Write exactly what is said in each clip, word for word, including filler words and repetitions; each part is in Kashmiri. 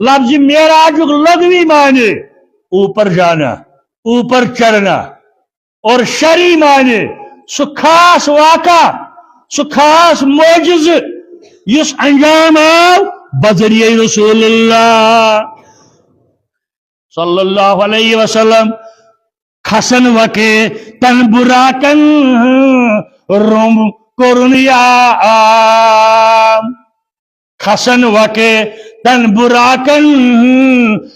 لفظ معراجُک لغوی معنی اوپر جانا، اوپر چڑھنا، اور شرعی معنی سُہ خاص واقعہ، سُہ خاص معجزٕ یُس انجام آو بذریعہ رسول اللہ صلی اللہ علیہ وسلم۔ کھسن وکے تن براکن روم کرن یا عام۔ کھسن وکے تن براکن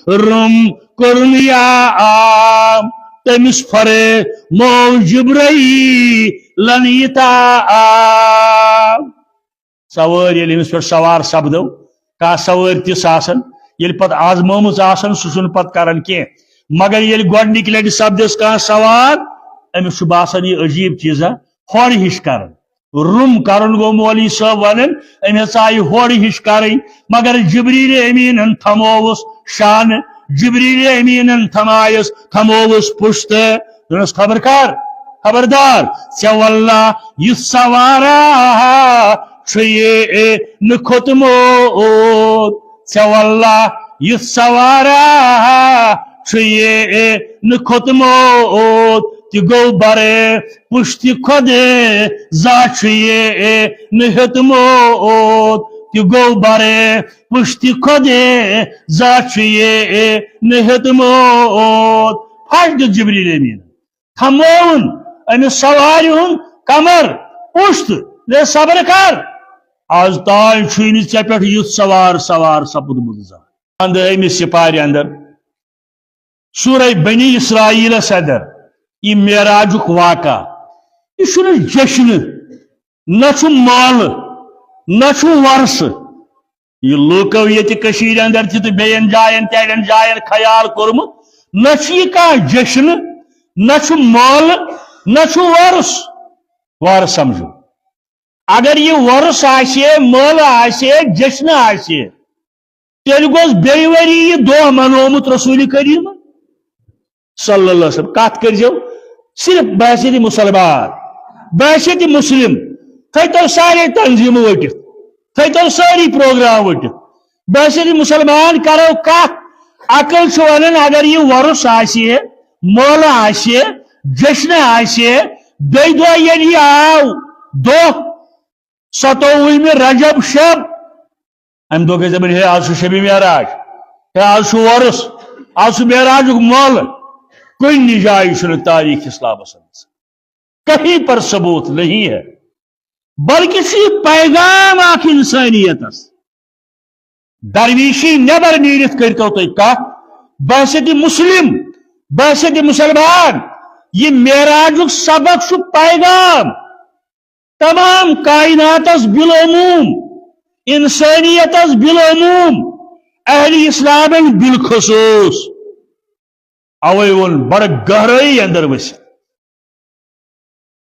روم کرن یا عام۔ تمس فرے مو جبرائیلن یتا عام۔ سوٲرۍ ییٚلہِ أمِس پٮ۪ٹھ سوار سپدو، کانٛہہ سوٲرۍ تِژھ آسان، ییٚلہِ پتہٕ آزمٲمٕژ آسان، سُہ چھُنہٕ پتہٕ کران کینٛہہ۔ مگر ییٚلہِ گۄڈٕنِکہِ لٹہِ سپدٮ۪س کانٛہہ سوار، أمِس چھُ باسان یہِ عجیٖب چیٖزا، ہورٕ ہِش کران۔ روٚم کرُن گوٚو مولوی صٲب ونان، أمۍ ہسا آیہِ ہورٕ ہِش کرٕنۍ، مگر جبریل امیٖنن تھمووُس شانہٕ، جبریل امیٖنن تھمایس، تھمووُس پُشتہٕ۔ دوٚپنس، خبر کر، خبردار، ژےٚ واللہ یُتھ سوارا چھُ یہِ نہٕ کھوٚتمُت۔ ژےٚ واللہ یُتھ سوارا چھُ یہِ نہٕ کھوٚتمُت۔ تہِ گوٚو برے پُشتہِ خۄدے زا چھُ یہِ نہٕ ہیوٚتمُت۔ تہِ گوٚو برے پُشتہِ خۄدے زا چھُ یہِ نہٕ ہیوٚتمُت۔ پھش دیُت جبریل امین۔ تھمووُن أمِس سوارِ ہُنٛد کمر، پُشت، دوٚپُس، صبر کر، از تام چھُے نہٕ ژےٚ پٮ۪ٹھ یُتھ سوار سوار سپُدمُت زانٛہہ۔ اندر أمِس سپارِ اندر سورہ بنی اسرائیلس اندر یہِ معراجُک واقعہ، یہِ چھُنہٕ جشنہٕ، نہ چھُ مٲلہٕ، نہ چھُ وۄرسہٕ۔ یہِ لوٗکو ییٚتہِ کٔشیٖرِ اندر تہِ تہٕ بیٚین جاین تہِ اَڑٮ۪ن جاین خیال کوٚرمُت، نہ چھُ یہِ کانٛہہ جشنہٕ، نہ چھُ مٲلہٕ، نہ چھُ وۄرُس۔ وارٕ سمجھو، اگر یہِ وۄرُس آسہِ ہے، مٲلہٕ آسہِ ہے، جشنہٕ آسہِ ہے، تیٚلہِ گوٚژھ بیٚیہِ ؤری یہِ دۄہ منومُت رسول کریم۔ صلی اللہ علیہ وسلم۔ کتھ کٔرۍزیو صرف بحیثیت مسلمان، بحیثیت مسلم۔ تھٲیتو سارے تنظیمہٕ ؤٹِتھ، تھٲیتو سٲری پروگرام ؤٹِتھ۔ بحیثیت مسلمان کرو کتھ۔ عقل چھُ ونان، اگر یہِ وۄرُس آسہِ ہے، مٲلہٕ آسہِ ہے، جشنہٕ آسہِ ہے، بیٚیہِ دۄہ ییٚلہِ یہِ آو، دۄہ ستووُہمہِ رجب شب، امہِ دۄہ گژھِ دپٕنۍ، ہے، از چھُ شبِ معراج، ہے، از چھُ وۄرُس، از چھُ معراجُک مٲلہٕ۔ کُنہِ جایہِ چھُنہٕ تاریخ اسلامس منٛز، کہیں پر ثبوت نہیں ہے، بلکہ چھُ یہِ پیغام اکھ انسانیتس۔ درویشی نٮ۪بر نیٖرِتھ کٔرۍتو تُہۍ کتھ، بحیثیت مسلم، بحیثیت مسلمان، یہِ معراجُک سبق چھُ پیغام۔ تمام کائناتس بالعموم، انسانیتس بالعموم، اہل اسلامن بالخصوص۔ اوے ووٚن بڑٕ گہرٲیی اندر ؤسِتھ۔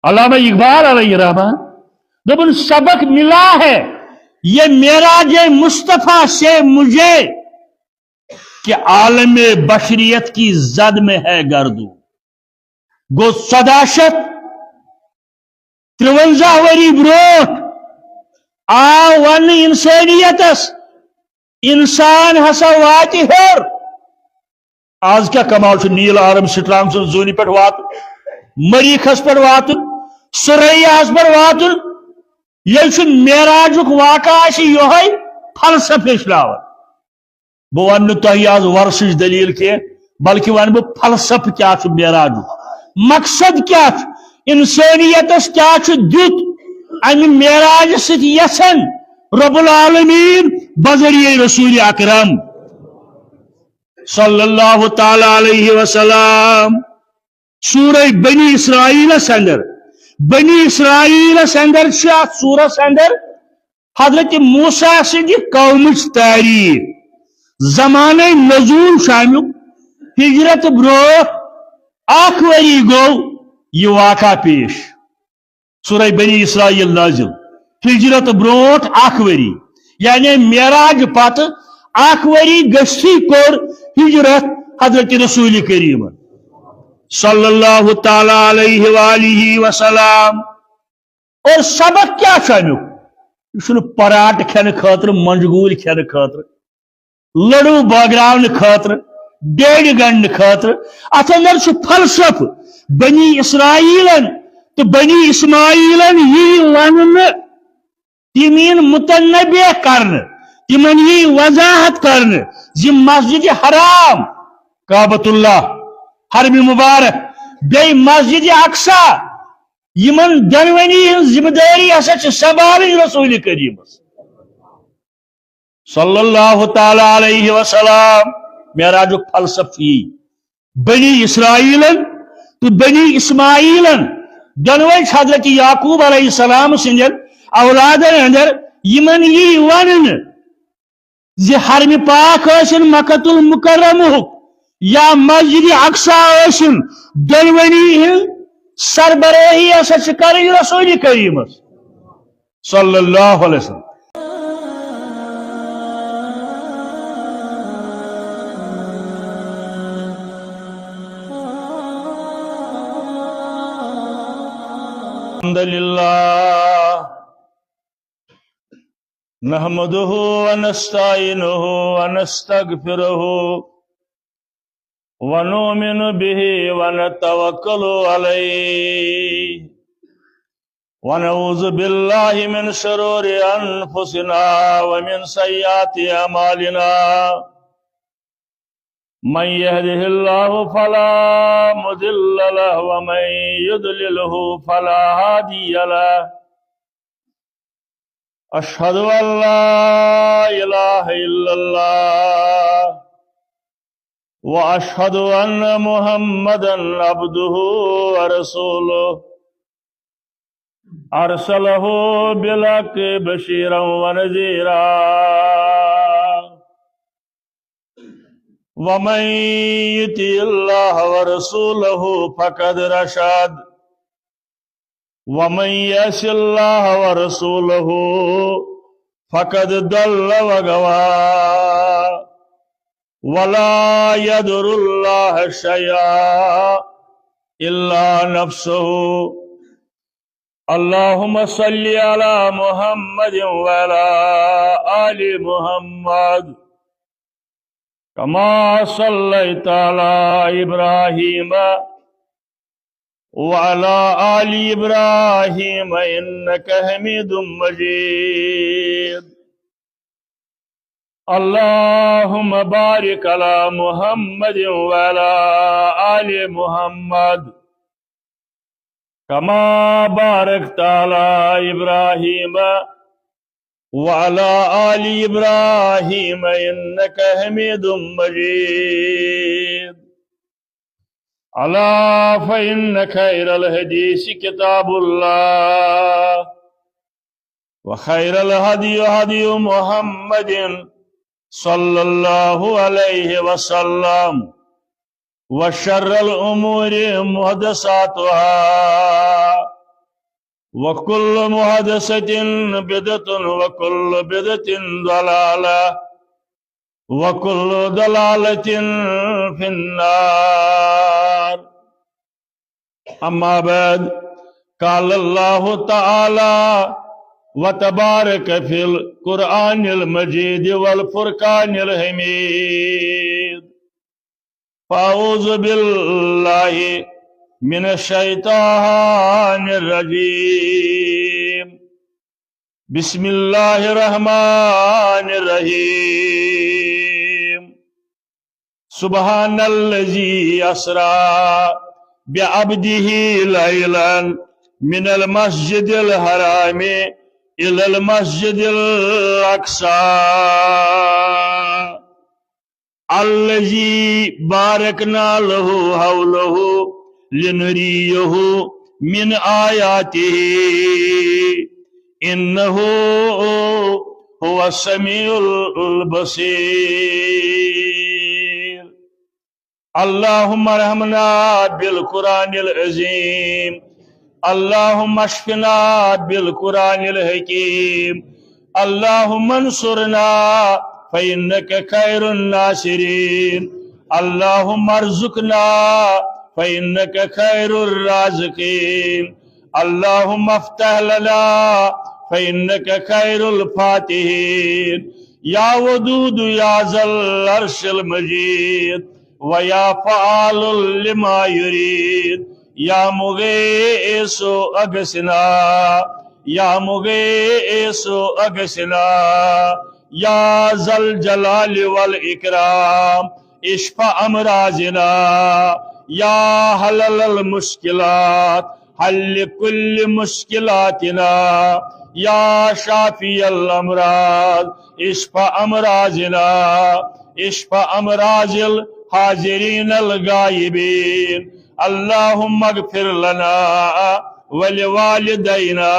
علامہ اقبال علیہ رحمہ، دوٚپُن، سبق ملا ہے یہ معراج مصطفیٰ سے مجھے کہ عالم بشریت کی زد میں ہے گردو۔ گوٚو ژۄداہ شیٚتھ ترٛوَنزاہ ؤری برونٛٹھ آو وننہٕ انسانیتس، انسان ہسا واتہِ ہیوٚر۔ از کیٛاہ کمال چھُ نیل آرمسٹرانگ سٕنٛز زوٗنہِ پٮ۪ٹھ واتُن، مریخس پٮ۪ٹھ واتُن، ثریاہس پٮ۪ٹھ واتُن، ییٚلہِ سُہ معراجُک واقعہ آسہِ یِہوٚے فلسفہٕ ہیٚچھناوان۔ بہٕ ونہٕ نہٕ تۄہہِ از ورسٕچ دلیل کینٛہہ، بلکہِ ونہٕ بہٕ فلسفہٕ کیٛاہ چھُ معراجُک، مقصد کیٛاہ چھُ، انسٲنیتس کیٛاہ چھُ دیُت امہِ معراج سۭتۍ یژھان رب العالمین بذریعہ رسول اکرم صلی اللہ تعالی علیہ وسلم۔ سورہ بنی اسرائیلس اندر، بنی اسرائیلس اندر چھِ اتھ سورس اندر حضرت موسیٰ سٕنٛدِ قومٕچ تاریخ، زمانہ نزول چھُ امیُک، ہجرت برونٛہہ اکھ ؤری گوٚو یہِ واقعہ پیش۔ سورہ بنی اسرائیل نازل، ہجرت برونٛٹھ اکھ ؤری، یعنی معراج پتہٕ اکھ ؤری گٔژھتھٕے کوٚر ہجرت حضرت رسول کریم صلی اللہ تعالی علیہ وآلہ وسلم۔ اور سبق کیٛاہ چھُ امیُک؟ یہِ چھُنہٕ پراٹہٕ کھٮ۪نہٕ خٲطرٕ، مۄنجہِ گوٗلۍ کھٮ۪نہٕ خٲطرٕ۔ لڑو بٲگراونہٕ خٲطرٕ، ڈیڈِ گنڈنہٕ خٲطرٕ۔ اتھ اندر چھُ فلسفہٕ۔ بنی اسرائیلن تہٕ بنی اسماعیلن یی وننہٕ، تِم یِن متنبع کرنہٕ، تِمن یی وضاحت کرنہٕ زِ مسجد حرام، کعبۃ اللہ، حرم مبارک، بیٚیہِ مسجد اقصی، یِمن دۄنوٕنی ہٕنٛز ذمہٕ دٲری ہسا چھِ سنبھالٕنۍ رسول کریمس صلی اللہ تعالی علیہ وسلم۔ معراجُک فلسفہٕ یی۔ بنی اسرائیلن تہٕ بنی اسماعیلن، دۄنوے چھِ حضرت یعقوب علیہ السلام سٕنٛدٮ۪ن اولادن اندر، یِمن یی وننہٕ زِ حرم پاک ٲسِن مکۃ المکرمہُک یا مسجد اقصی ٲسِن، دۄنوٕنی ہٕنٛز سربرٲہی ہسا چھِ کرٕنۍ رسول کریمس صلی اللہ علیہ وسلم۔ الحمد لله، نحمده ونستعينه ونستغفره، ونؤمن به ونتوكل عليه، ونعوذ بالله من شرور أنفسنا ومن سيئات أعمالنا. من يهده الله فلا مضل له، ومن يضلله فلا هادي له. أشهد أن لا إله إلا الله، وأشهد أن محمدا عبده ورسوله، أرسله بالحق بشيرا ونذيرا، ومن يطع الله ورسوله فقد رشد، ومن يعص الله ورسوله فقد ضل وغوى، ولا يضر الله شيئا إلا نفسه. اللهم صل على محمد وعلى آل محمد، كما صليت على إبراهيم وعلى آل إبراهيم إنك حميد مجيد. اللهم بارك على محمد وعلى آل محمد، كما باركت على إبراهيم وعلى آل إبراهيم إنك حميد مجيد. ألا فإن خير الحديث كتاب الله، وخير الهدي هدي محمد صلى الله عليه وسلم، وشر الأمور محدثاتها، وكل محدثة بدعة، وكل بدعة ضلالة، وكل ضلالة في النار. أما بعد، قال الله تعالى وتبارك في القرآن المجيد والفرقان الحميد. فأعوذ بالله من الشيطان الرجيم. بسم الله الرحمن الرحيم. سبحان الذي أسرى بعبده ليلا من المسجد الحرام إلى المسجد الأقصى الذي باركنا له حوله لنريه من آياته إنه هو السميع البصير. اللهم ارحمنا بالقرآن العظيم. اللهم اشفنا بالقرآن الحكيم. اللهم انصرنا فإنك خير الناصرين. اللهم ارزقنا فإنك خير الرازقين. اللهم افتح لنا فإنك خير الفاتحين. يا ودود يا ذا العرش المجيد، ويا فعال لما يريد، يا مغيث أغثنا، يا مغيث أغثنا، يا ذا الجلال والإكرام، اشف أمراضنا، يا حلل المشكلات، حل كل مشكلاتنا، يا شافي الأمراض، اشف أمراضنا، اشف أمراض الحاضرين الغائبين. اللهم اغفر لنا ولوالدينا،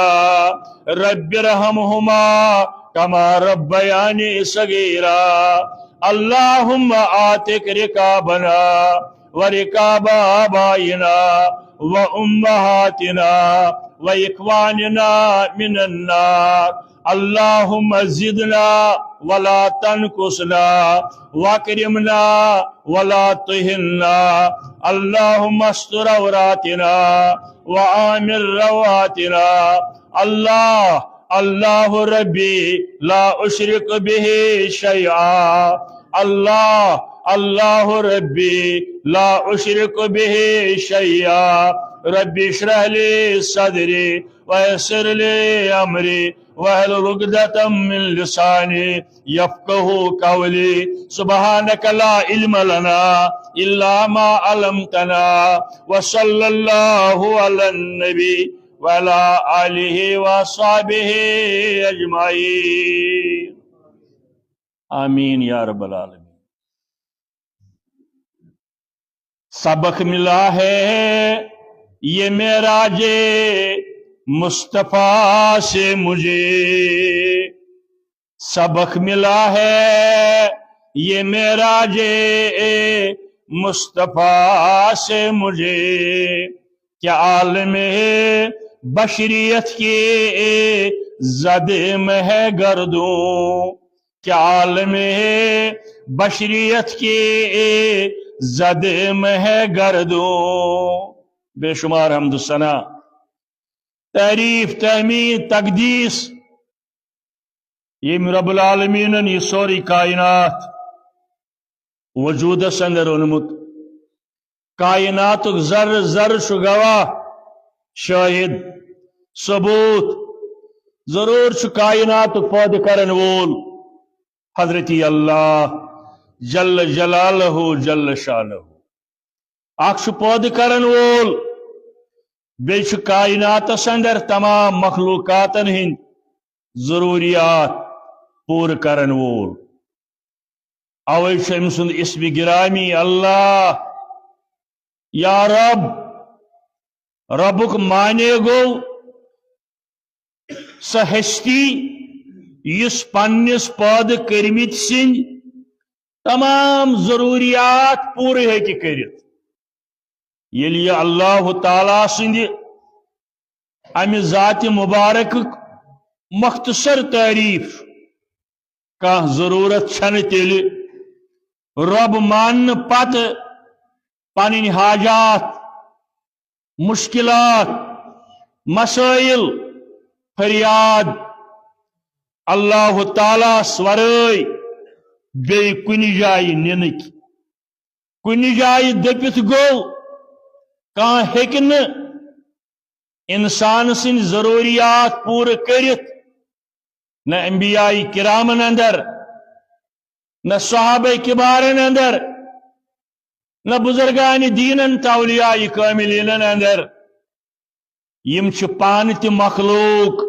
رب ارحمهما كما ربياني صغيرا. اللهم اعتق رقابنا ورقاب آبائنا وأمهاتنا وإخواننا من النار. اللهم زدنا ولا تنقصنا، وأكرمنا ولا تهنا. اللهم استر عوراتنا وآمن روعاتنا. الله، الله ربي لا أشرك به شيئا. الله، الله ربي لا أشرك به شيئا. رب اشرح لي صدري ويسر لي أمري واحلل عقدة من لساني يفقه قولي. سبحانك لا علم لنا إلا ما علمتنا. وصلى الله على النبي وعلى آله وصحبه أجمعين. آمين يا رب العالمين. سبق ملا ہے یہ معراج مصطفیٰ سے مجھے، سبق ملا ہے یہ معراج مصطفیٰ سے مجھے، کہ عالم بشریت کی زد میں ہے گردوں، کہ عالم بشریت کی زد میں ہے گردوں۔ بے شمار حمد و ثنا، تعریف، تحمید، تقدیس، ییٚمۍ رب العالمینن یہِ سورُے کائنات وجودس اندر اونمُت۔ کائناتُک ذرٕ ذرٕ چھُ گواہ، شاہد، ثبوت۔ ضرور چھُ کائناتُک پٲدٕ کرن وول حضرت اللہ جل جلالہ جل شانہ۔ اکھ چھُ پٲدٕ کرن وول، بیٚیہِ چھُ کائناتس اندر تمام مخلوقاتن ہٕنٛدۍ ضروریات پوٗرٕ کرن وول۔ اوے چھُ أمۍ سُنٛد اسم گرامی اللہ۔ یا رب، ربُک معنی گوٚو سۄ ہستی یُس پننِس پٲدٕ کٔرمٕتۍ سٕنٛدۍ تمام ضروریات پوٗرٕ ہیٚکہِ کٔرِتھ۔ ییٚلہِ یہِ اللہ تعالیٰ سٕنٛدِ امہِ ذاتِ مبارکُک مختصر تعریف، کانٛہہ ضروٗرت چھنہٕ، تیٚلہِ رب ماننہٕ پتہٕ پنٕنۍ حاجات، مشکلات، مسائل، فریاد اللہ تعالیٰ ہس ورٲے بیٚیہِ کُنہِ جایہِ نِنٕکۍ۔ کُنہِ جایہِ دٔپِتھ گوٚو، کانٛہہ ہیٚکہِ نہٕ انسان سٕنٛدۍ ضروٗریات پوٗرٕ کٔرِتھ، نہ انبیاء کرامن اندر، نہ صحابہ کبارن اندر، نہ بزرگان دیٖنن تہٕ اولیاء کاملینن اندر۔ یِم چھِ پانہٕ تہِ مخلوق،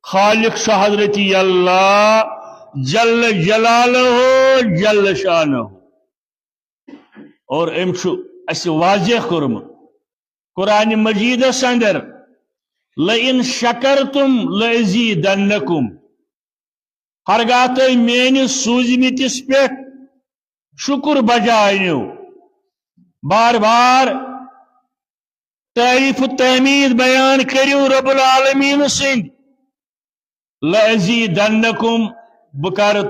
خالق چھُ حضرت اللہ جل جلالہ جل شانہ۔ اور أمۍ چھُ اَسہِ واضح کوٚرمُت قرآن مجیدس اندر، "لئن شکرتم لأزیدنکم"۔ ہرگاہ تُہۍ میٲنِس سوٗزمٕتِس پٮ۪ٹھ شُکُر بجا أنِو، بار بار تعریف و تحمید بیان کٔرِو رب العالمین سٕنٛدۍ، "لأزیدنکم"، بہٕ کرٕ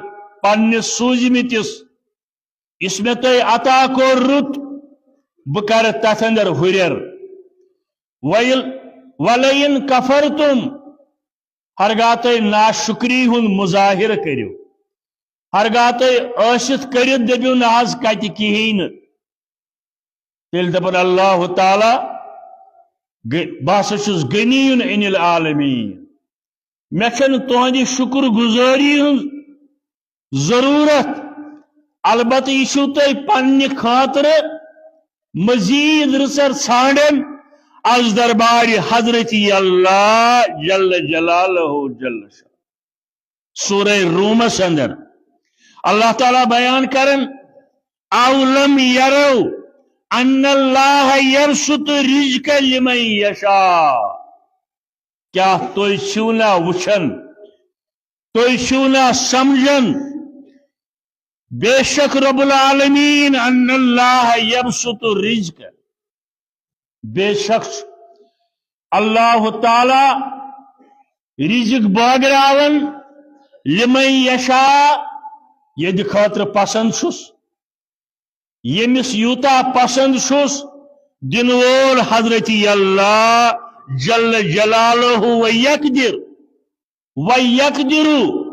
پننِس سوٗزمٕتِس، یُس مےٚ تۄہہِ عطا کوٚر رُت، بہٕ کرٕ تتھ اندر ہُرٮ۪ر۔ وَیِل-، "ولئن کفرتم"، ہرگاہ تُہۍ ناشُکری ہُنٛد مظاہرٕ کٔرِو، ہرگاہ تُہۍ ٲسِتھ کٔرِتھ دٔپِو، "نہ حظ، کَتہِ کِہیٖنۍ نہٕ"، تیٚلہِ دَپَن اللہ تعالیٰ، "گ-، بہٕ ہسا چھُس غنی عن العالمین، مےٚ چھَنہٕ تُہنٛدِ شُکر گُزٲری ہٕنٛز ضروٗرت، البتہٕ یہِ چھُو تۄہہِ پننہِ خٲطرٕ مزید رٕژر ژھانڈن از دربارِ حضرتی اللہ جل جلالہ جل شانہ۔" سورہ رومس اندر اللہ تعالیٰ بیان کرن، "اولم یرو ان اللہ یبسط الرزق لمن یشاء"، کیا تُہۍ چھِو نا وٕچھان، تُہۍ چھِو نا سمجھان، بے شک رب العالمین، ان اللہ یبسط الرزق، بے شک چھُ اللہ تعالیٰ رزق بٲگراوان، لمن یشاء، ییٚدِ خٲطرٕ پسند چھُس، ییٚمِس یوٗتاہ پسند چھُس، دِنہٕ وول حضرت اللہ جل جلالہ و یقدر، و یقدرو،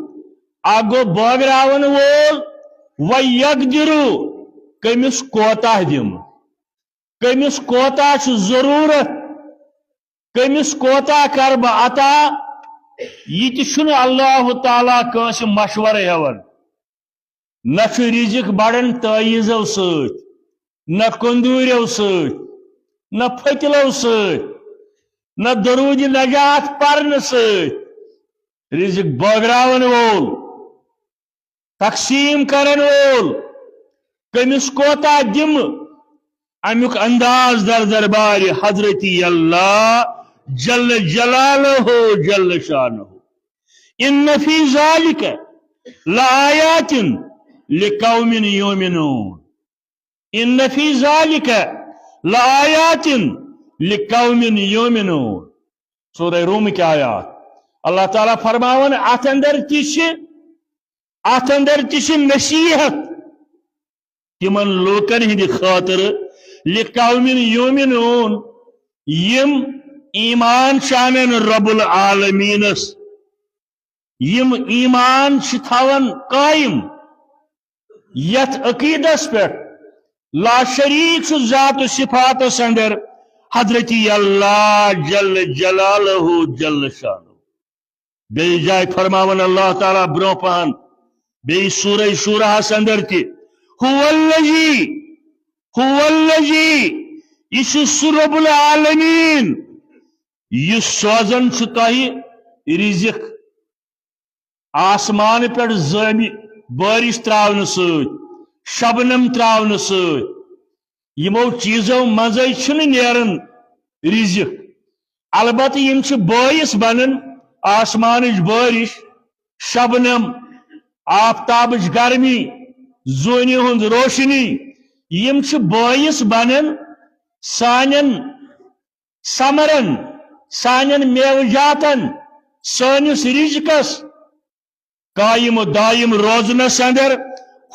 اکھ گوٚو بٲگراون وول، و یقدرو، کٔمِس کوتاہ دِمہٕ، کٔمِس کوتاہ چھُ ضروٗرت، کٔمِس کوتاہ کرٕ بہٕ عطا، یہِ تہِ چھُنہٕ اللہ تعالیٰ کٲنٛسہِ مشورٕ ہٮ۪وان۔ نہ چھُ رزق بڑان تعویذو سۭتۍ، نہ کندوٗریو سۭتۍ، نہ پھٔتلو سۭتۍ، نہ درود نجات پرنہٕ سۭتۍ۔ رزق بٲگراون وول، تقسیم کرن وول، کٔمِس کوتاہ دِمہٕ، امیُک انداز در دربارِ حضرتی اللہ جل جلالہ جل شانہ۔ ان فی ذالک لآیات لقوم یؤمنون۔ ان فی ذالک لآیات لقوم یؤمنون۔ سورہ روم کی آیات۔ اللہ تعالیٰ فرماوان، اتھ اندر تہِ چھِ، اتھ اندر تہِ چھِ نصیحت تِمن لوٗکن ہٕنٛدِ خٲطرٕ، لقوم یؤمنون، یِم ایمان چھِ انان رب العالمینس، یِم ایمان چھِ تھاوان قٲیِم یتھ عقیدس پٮ۪ٹھ لا شریک چھُ ذات و صفاتس اندر حضرتی اللہ جل جلالہ جل شانہ۔ بیٚیہِ جایہِ فرماوان اللہ تعالیٰ برونٛہہ پہن، بیٚیہِ سورہ شورہس اندر تہِ، "هو الذی، هو الذی"، یہِ چھُ سُہ رب العالمین یُس سوزان چھُ تۄہہِ رزق آسمان پٮ۪ٹھ زٲمہِ بارش تراونہٕ سۭتۍ، شبنم تراونہٕ سۭتۍ۔ یِمو چیٖزو منٛزے چھُنہٕ نیران رزق، البتہٕ یِم چھِ بٲعث بنان، آسمانٕچ بارش، شبنم، آفتابٕچ گرمی، زوٗنہِ ہُنٛد روشنی، یِم چھِ بٲعث بنان سانٮ۪ن ثمرن، سانٮ۪ن میوٕ جاتن، سٲنِس رزقس قائم و دائم روزنس اندر،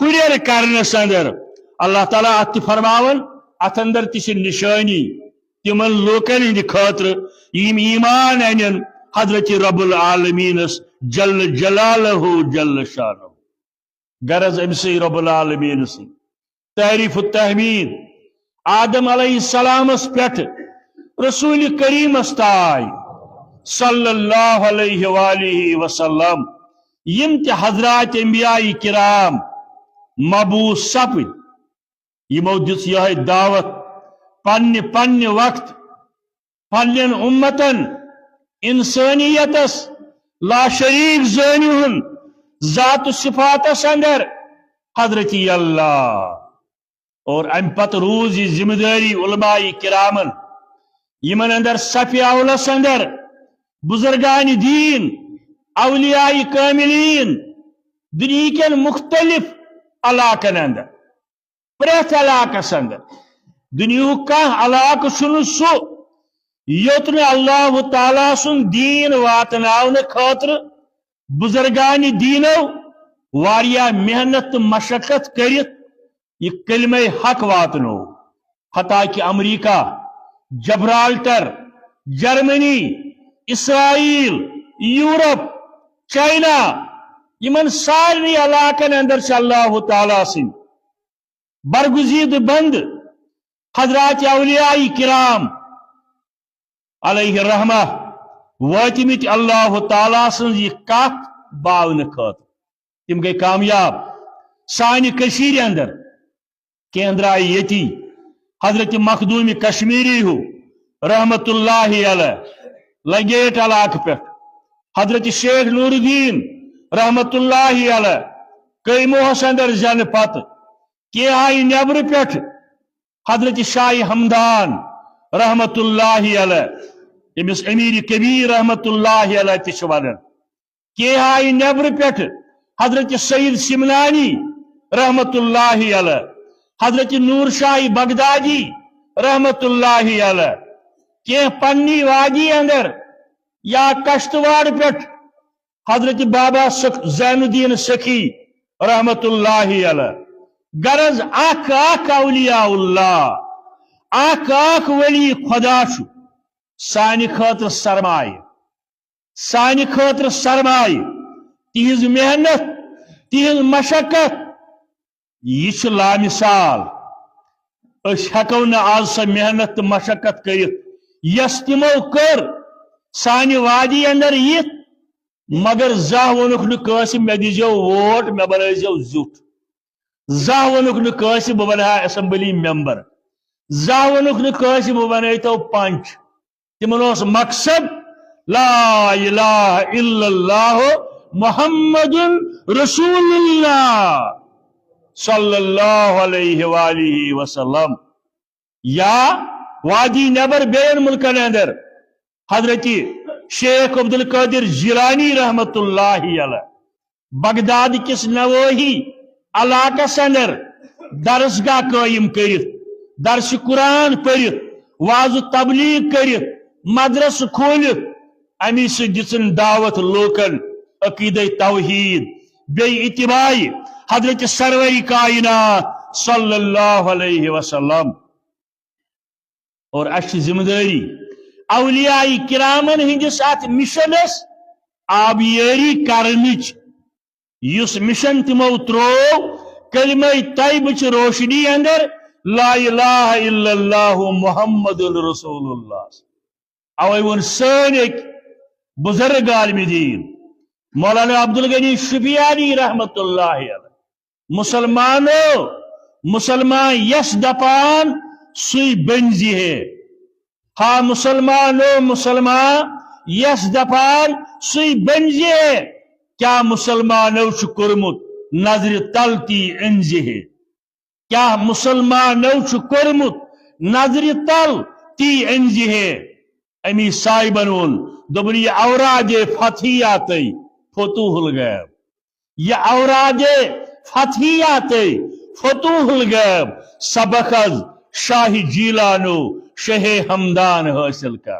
ہُرٮ۪ر کرنس اندر۔ اللہ تعالیٰ اتھ تہِ فرماوان، اتھ اندر تہِ چھِ نشٲنی تِمن لوٗکن ہٕنٛدِ خٲطرٕ، یِم ایمان انن حضرت رب العالمینس جل جلالہ جل شانہ۔ غرض أمۍ سٕے رب العالمین سٕنٛز تعریف و تحمید۔ آدم علیہ السلامس پٮ۪ٹھ رسول کریمس تام صلی اللہ علیہ وآلہ وسلم، یِم تہِ حضرات انبیاء کرام مبعوث سپٕدۍ، یِمو دِژ یِہے دعوت پننہِ پننہِ وقت پننٮ۪ن امتن، انسانیتس لا شریک زٲنِہُن ذات و صفاتس اندر حضرتی اللہ۔ اور امہِ پتہٕ روٗز یہِ ذمہ دٲری علماء کرامن، یِمن اندر صف اولس اندر بزرگان دین، اولیاء کاملین، دُنیہٕ کٮ۪ن مختلف علاقن اندر، پرٛٮ۪تھ علاقس اندر۔ دُنیہُک کانٛہہ علاقہٕ چھُنہٕ سُہ، یوٚت نہٕ اللہ تعالیٰ سُنٛد دیٖن واتناونہٕ خٲطرٕ بزرگان دیٖنو واریاہ محنت تہٕ مشقت کٔرِتھ یہِ کلمہ حق واتنو۔ حتیٰ کہ امریکہ، جبرالٹر، جرمنی، اسرائیل، یورپ، چائنا، یِمن سارنٕے علاقن اندر چھِ اللہ تعالیٰ سٕنٛدۍ برگزیدٕ بند حضرات اولیاء کرام علیہ رحمہ وٲتمٕتۍ اللہ تعالیٰ سٕنٛز یہِ کتھ باونہٕ خٲطرٕ۔ تِم گٔے کامیاب۔ سانہِ کٔشیٖرِ اندر کینٛہہ درٛاے ییٚتی۔ حضرت مخدوٗم کشمیٖری ہیوٗ رحمت اللہ علیہ لگیٹ علاقہٕ پٮ۪ٹھ، حضرت شیخ نور الدین رحمت اللہ علیہ کیموہس اندر زینہٕ پتہٕ، کینٛہہ آیہِ نیبرٕ پٮ۪ٹھ، حضرت شاہ ہمدان رحمت اللہ علیہ، ییٚمِس امیر کبیر رحمت اللہ علیہ تہِ چھِ ونان، کینٛہہ آیہِ نیبرٕ پٮ۪ٹھ، حضرت سید سمنانی رحمت اللہ علیہ، حضرت نور شاہ بغدادی رحمت اللہ علیہ، کینٛہہ پننی وادی اندر یا کشتواڑ پٮ۪ٹھ، حضرت بابا سخ-، زین الدین سخی رحمت اللہ علیہ۔ غرض، اکھ اکھ اولیاء اللہ، اکھ اکھ ولی خدا چھُ سانہِ خٲطرٕ سرمایہِ، سانہِ خٲطرٕ سرمایہِ۔ تِہنٛز محنت، تِہنٛز مشقت، یہِ چھِ لامثال۔ أسۍ ہٮ۪کو نہٕ آز سۄ محنت تہٕ مشقت کٔرِتھ، یۄس تِمو کٔر سانہِ وادی اندر یِتھ۔ مگر زانٛہہ ووٚنُکھ نہٕ کٲنٛسہِ، "مےٚ دیٖزیو ووٹ، مےٚ بنٲیزیو زیُٹھ۔" زانٛہہ ووٚنُکھ نہٕ کٲنٛسہِ، "بہٕ بنہٕ ہا اسمبلی ممبر۔" زانٛہہ ووٚنُکھ نہٕ کٲنٛسہِ، "بہٕ بنٲیتو پنچ۔" تِمن اوس مقصد لا الہ الا اللہ محمد رسول اللہ صلی اللہ علیہ وآلہ وسلم۔ یا وادی نیبر بیٚین ملکن اندر حضرت شیخ عبدالقادر جیلانی رحمت اللہ علیہ بغداد کِس نوٲحی علاقس اندر درسگاہ قٲیِم کٔرِتھ، درس قرآن پٔرِتھ، وعظ و تبلیغ کٔرِتھ، مدرسہٕ کھوٗلِتھ، امی سۭتۍ دِژٕن دعوت لوٗکن عقیدے توحید، بیٚیہِ اتباع حضرت سرور کائنات صلی اللہ علیہ وسلم۔ اور اسہِ چھِ ذمہ دٲری اولیاء کرامن ہٕنٛدِس اتھ مشنس آبیٲری کرنٕچ، یُس مشن تِمو تروو کلمہ طیبہٕ چہِ روشنی اندر، لا الہ الا اللہ محمد رسول اللہ۔ اوے ووٚن سٲنۍ أکۍ بزرگ عالم دین مولانا عبدالغنی شفیانی رحمت اللہ علیہ، مسلمانو، مسلمان یس دپان سُے بٔنزِ ہے۔ ہا مسلمانو، مسلمان یس دپان سُے بٔنزِ ہے۔ کیا مسلمانو چھُ کوٚرمُت نظرِ تل تی أنزِ ہے؟ کیا مسلمانو چھُ کوٚرمُت نظرِ تل تی أنزِ ہے؟ امی صاحبن ووٚن، دوٚپُن، یہِ اورادِ فتحیاتٕے فتوح الغیب۔ یہِ اورادِ فتحیاتٕے فتوح الغیب، سبق از شاہ جیلانو شہ ہمدان حٲصِل کر۔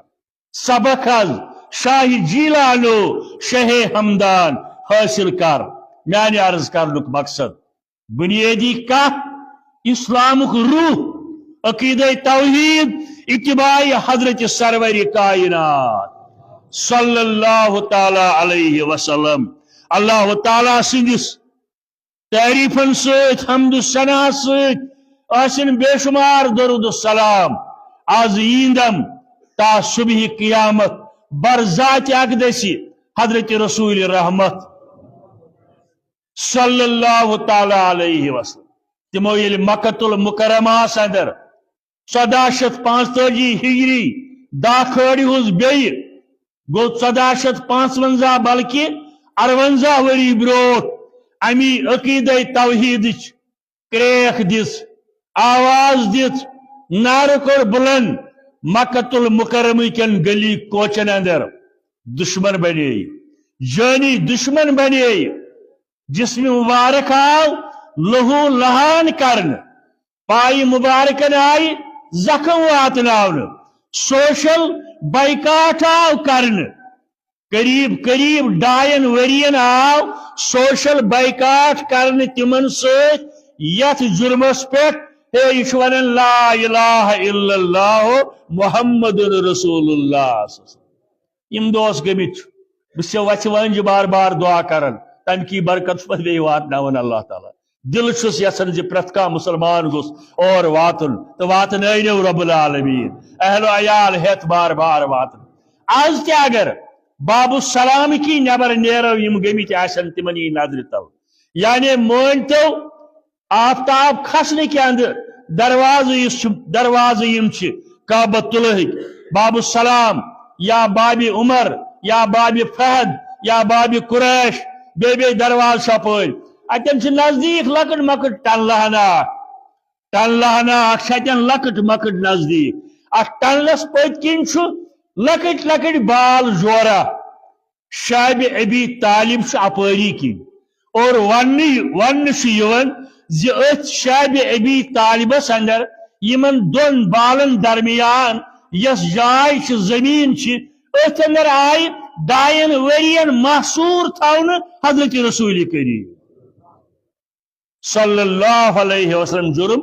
سبق از شاہ جیلانو شہ ہمدان حٲصِل کر۔ میانہِ عرض کرنُک مقصد، بنیٲدی کتھ، اسلامُک روح، عقیدہ توحید، اتباع حضرت سرور کائنات صلی اللہ تعالیٰ علیہ وسلم۔ اللہ تعالیٰ سٕنٛدِس تعریفن سۭتۍ، حمد و ثنا سۭتۍ ٲسِن بے شمار درود و سلام۔ از ییٖندم تا صبح قیامت بر ذات اقدس حضرت رسول رحمت صلی اللہ تعالیٰ علیہ وسلم۔ تِمو ییٚلہِ مکۃ المکرمہس اندر ژۄداہ شیٚتھ پانٛژتٲجی ہجری داہ کھٲڑۍ ہُس بیٚیہِ گوٚو ژۄداہ شیٚتھ پانٛژونزاہ بلکہِ ارونزاہ ؤری برٛونٛٹھ امی عقیدے توحیدٕچ کرٛیکھ دِژ، آواز دِژ، نعرٕ کوٚر بلند، مکۃ المکرمہ کٮ۪ن گلی کوچن اندر دشمن بنے، جٲنی دشمن بنے۔ جسم مبارک آو لہو لہان کرنہٕ، پایہِ مبارکن آیہِ زخم واتناونہٕ، سوشل بائیکاٹ آو کرنہٕ۔ قریب قریب ڈاین ورین آو سوشل بائیکاٹ کرنہٕ تِمن سۭتۍ، یتھ جرمس پٮ۪ٹھ، ہے، یہِ چھُ ونان لا الہ الا اللہ محمد رسول اللہ۔ یِم دوس گٔمٕتۍ چھِ۔ بہٕ چھُسے وَژھِ وٲنٛجہِ بار بار دُعا کران، تمہِ کی برکت چھُ پتہٕ بیٚیہِ واتناوان اللہ تعالیٰ۔ دِلہٕ چھُس یژھان زِ پرٛٮ۪تھ کانٛہہ مُسلمان گوٚژھ اور واتُن تہٕ واتنٲونو رب العالمین اہل و عیال ہٮ۪تھ بار بار واتُن۔ از تہِ اگر باب السلام کی نٮ۪بر نیرو، یِم گٔمٕتۍ آسن تِمن یی نظرِ تل۔ یعنی مٲنۍ تو آفتاب کھسنہٕ کہِ اندٕ دروازٕ یُس چھُ، دروازٕ یِم چھِ کعبۃ اللہٕکۍ، باب السلام یا باب عمر یا باب فہد یا باب قریش، بیٚیہِ بیٚیہِ دروازٕ چھِ اپٲرۍ۔ اتٮ۪ن چھِ نزدیٖک لۄکٕٹ مۄکٕٹ ٹنلہٕ ہنا اکھ، ٹنلہٕ ہنا اکھ چھِ اتٮ۪ن لۄکٕٹ مۄکٕٹ نزدیٖک۔ اتھ ٹنلس پٔتۍ کِنۍ چھُ لۄکٕٹۍ لۄکٕٹۍ بال جورا۔ شعب ابی طالب چھُ اپٲری کِنۍ۔ اور وننہٕ، وننہٕ چھُ یِوان زِ أتھۍ شعب ابی طالبس اندر یِمن دۄن بالن درمیان یۄس جاے چھِ، زمیٖن چھِ، أتھۍ اندر آیہِ ڈاین ؤرین محصوٗر تھاونہٕ حضرت رسول کریم صلی اللہ علیہ وسلم۔ جرم،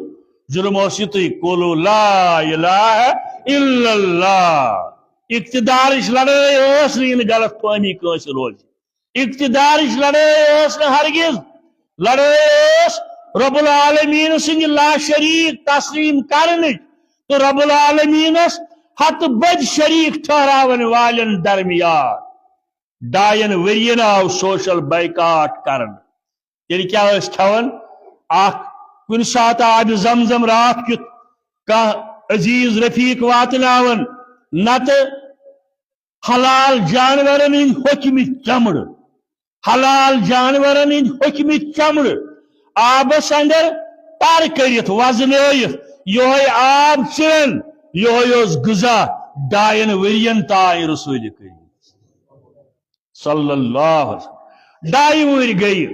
جرم اوس یِتُے، قولوا لا الہ الا اللہ۔ اقتدارٕچ لڑٲے ٲس نہٕ، یہِ نہٕ غلط فہمی کٲنٛسہِ روزِ۔ اقتدارٕچ لڑٲے ٲس نہٕ ہرگز۔ لڑٲے ٲس رب العالمین سٕنٛدِ لا شریک تسلیم کرنٕچ تہٕ رب العالمینس ہتہٕ بٔدۍ شریک ٹھہراون والٮ۪ن درمیان۔ ڈاین ؤرین آو سوشل بائیکاٹ کرنہٕ۔ تیٚلہِ کیٛاہ ٲسۍ کھٮ۪وان؟ اکھ، کُنہِ ساتہٕ آبِ زمزم راتھ کیُتھ کانٛہہ عزیز رفیق واتناوان، نتہٕ حلال جانورن ہٕنٛدۍ ہوٚکھمٕتۍ چمڑٕ، حلال جانورن ہٕنٛدۍ ہوٚکھمٕتۍ چمڑٕ آبس اندر تر کٔرِتھ وزنٲیِتھ، یِہوٚے آب چٮ۪ن، یِہوٚے اوس غذا ڈاین ؤرین تام رسول کریم صلی اللہ علیہ وسلم۔ ڈاے وُہٕرۍ گٔیہِ،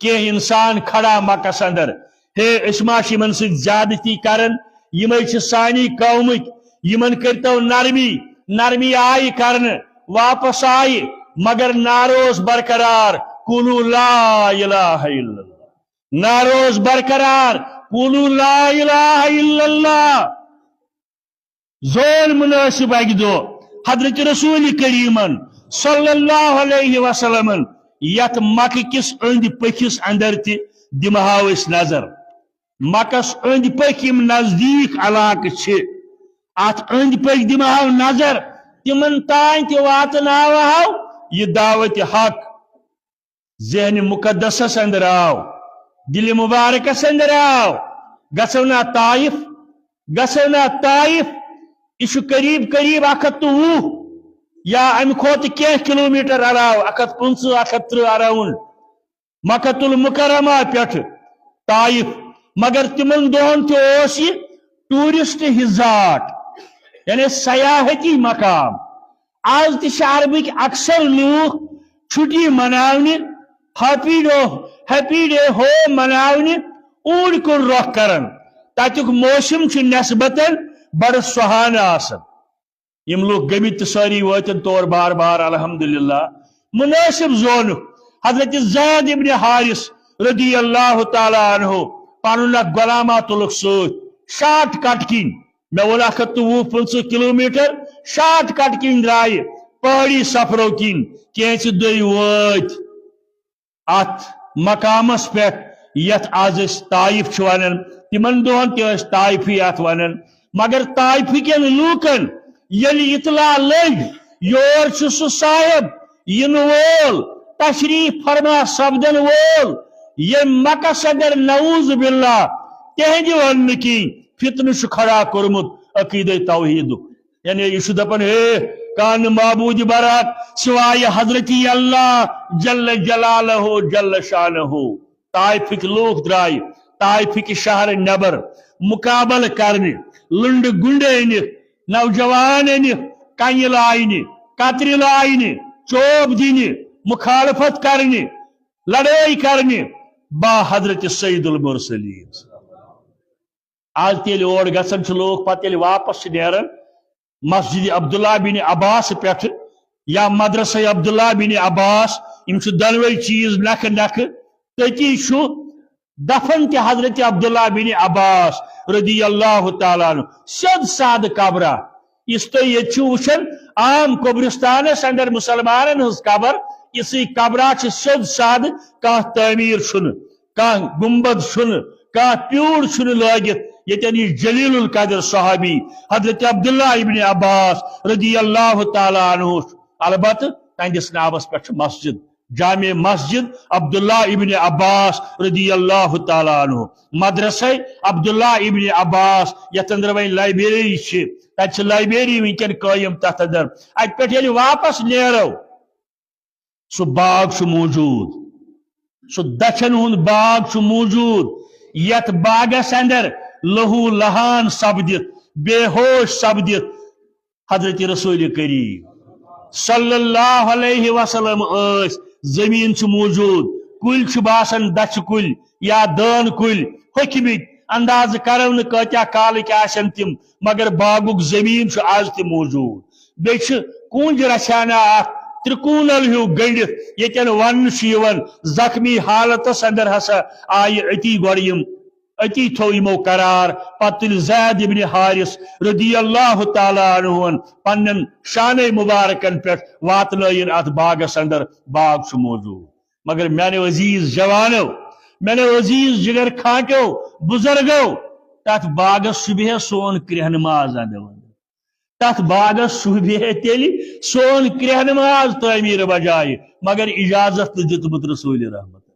کینٛہہ انسان کھڑا مکس اندر، ہے، أسۍ ما چھِ یِمن سۭتۍ زیادتی کران؟ یِمے چھِ سانی قومٕکۍ، یِمن کٔرتو نرمی۔ نرمی آیہِ کرنہٕ، واپس آیہِ، مگر نعرٕ اوس برقرار، قولوا لا الہ الا اللہ۔ نعرٕ اوس برقرار، قولوا لا الہ الا اللہ۔ زون مناسب اکہِ دۄہ حضرت رسول کریمن صلی اللہ علیہ وسلمن یتھ مکہ کِس أنٛدۍ پٔکھِس اندر تہِ دِمہاو أسۍ نظر۔ مکس أنٛدۍ پٔکھۍ یِم نزدیٖک علاقہٕ چھِ، اتھ أنٛدۍ پٔکھۍ دِمہاو نظر، تِمن تام تہِ واتناوہاو یہِ دعوت حق۔ ذہن مقدسس اندر آو، دل مبارکس اندر آو، گژھو نا طائف، گژھو نا طائف۔ یہِ چھُ قریب قریب اکھ ہتھ تہٕ وُہ یا امہِ کھۄتہٕ کینٛہہ کلومیٹر علاوٕ، اکھ ہتھ پٕنٛژٕہ، اکھ ہتھ ترٕٛہ around مکہ المکرمہ پٮ۪ٹھٕ طائف۔ مگر تِمن دۄہن تہِ اوس یہِ ٹورسٹ ریزارٹ، یعنی سیاحتی مقام۔ از تہِ چھِ عربٕکۍ اکثر لوٗکھ چھُٹی مناونہِ، happy day, happy day home مناونہِ اوٗرۍ کُن رۄخ کران۔ تتیُک موسم چھُ نسبتاً بڑٕ سہانہٕ آسان۔ یِم لوٗکھ گٔمٕتۍ تہٕ سٲری وٲتۍ تور بار بار، الحمدللہ۔ مناسب زونُکھ حضرت زید ابن حارث رضی اللہ تعالیٰ عنہ پنُن اکھ غلامہ تُلُکھ سۭتۍ شارٹ کٹ کِنۍ۔ مےٚ ووٚن اکھ ہتھ تہٕ وُہ پٕنٛژٕہ کلومیٹر شارٹ کٹ کِنۍ درٛایہِ پہٲڑی سفرو کِنۍ، کینٛژِ دۄہہِ وٲتۍ اتھ مقامس پٮ۪ٹھ یتھ از أسۍ طائف چھِ ونان، تِمن دۄہن تہِ ٲسۍ طائفی اتھ ونان۔ مگر طائفہٕ کٮ۪ن لوٗکن ییٚلہِ اطلاع لٔج، یور چھُ سُہ صاحب یِنہٕ وول، تشریف فرما سپدن وول، ییٚمۍ مکس اندر نعوذ باللہ تِہنٛدِ وننہٕ کِنۍ فتنہٕ چھُ کھڑا کوٚرمُت عقیدے توحیدُک۔ یعنی یہِ چھُ دپان، ہے، کانٛہہ نہٕ معبوٗد برحق سوائے حضرت اللہ جل جلالہ جل شانہ۔ طائفٕکۍ لوٗکھ درٛاے طائفٕکۍ شہرٕ نٮ۪بر مقابلہٕ کرنہِ، لُنڈٕ گُنڈٕ أنِتھ، نوجوان أنِتھ، کنہِ لاینہِ، کترِ لاینہِ، چوب دِنہِ، مخالفت کرنہِ، لڑٲے کرنہِ با حضرت سید المرسلین۔ از تہِ ییٚلہِ اور گژھان چھِ لوٗکھ، پتہٕ ییٚلہِ واپس چھِ نیران، مسجد عبداللہ بن عباس پٮ۪ٹھٕ یا مدرسہ عبداللہ بن عباس، یِم چھِ دۄنوَے چیٖز نکھٕ نکھٕ۔ تٔتی چھُ دفن تہِ حضرت عبداللہ بن عباس رضی اللہ تعالیٰ عنہ، سیوٚد سادٕ قبرا۔ یُس تُہۍ ییٚتہِ چھِو وٕچھان، عام قبرستانس اندر مسلمانن ہٕنٛز قبر، یِژھٕے قبرا چھِ سیوٚد سادٕ، کانٛہہ تعمیٖر چھُنہٕ، کانٛہہ گُنبد چھُنہٕ، کانٛہہ پیوٗر چھُنہٕ لٲگِتھ۔ ییٚتٮ۪ن یہِ جلیل القدر صحابی حضرت عبداللہ ابن عباس رضی اللہ تعالیٰ عنہ چھُ، البتہٕ تہنٛدِس ناوس پٮ۪ٹھ چھِ مسجد، جامع مسجد عبداللہ ابن عباس رضی اللہ تعالیٰ عنہ، مدرسہ عبداللہ ابن عباس، یتھ اندر وۄنۍ لائبریری چھِ، تتہِ چھِ لائبریری وٕنکٮ۪ن قٲیِم۔ تتھ اندر اتہِ پٮ۪ٹھ ییٚلہِ واپس نیرو، سُہ باغ چھُ موجود، سُہ دچھن ہُنٛد باغ چھُ موجود، یتھ باغس اندر لہو لہان سپدِتھ، بے ہوش سپدِتھ حضرت رسول کریم صلی اللہ علیہ وسلم ٲسۍ۔ زمین چھِ موجود، کُلۍ چھِ باسان دچھِ کُلۍ یا دٲن کُلۍ، ہوٚکھمٕتۍ، اندازٕ کرو نہٕ کۭتیاہ کالٕکۍ آسن تِم، مگر باغُک زمین چھُ آز تہِ موجود۔ بیٚیہِ چھِ کُنج رژھِ ہنا اکھ ترکونل ہیو گٔنڈِتھ، ییٚتٮ۪ن وننہٕ چھُ یِوان زخمی حالتس اندر ہسا آیہِ أتی گۄڈٕ یِم، أتی تھوو یِمو قرار۔ پتہٕ تُلۍ زید ابن حارث رضی اللہ تعالیٰ عنہن پننٮ۪ن شانَے مبارکن پٮ۪ٹھ واتنٲیِن اتھ باغس اندر۔ باغ چھُ موجود۔ مگر میانیو عزیز جوانو، میانیو عزیز جگر کھانٹو، بزرگو، تتھ باغس شوٗبہِ ہے سون کرٛیہہ نماز اندر۔ تتھ باغس شوٗبہِ ہے تیٚلہِ سون کرٛیہہ نماز تعمیٖر بجایہِ، مگر اجازت نہٕ دیُتمُت رسول رحمت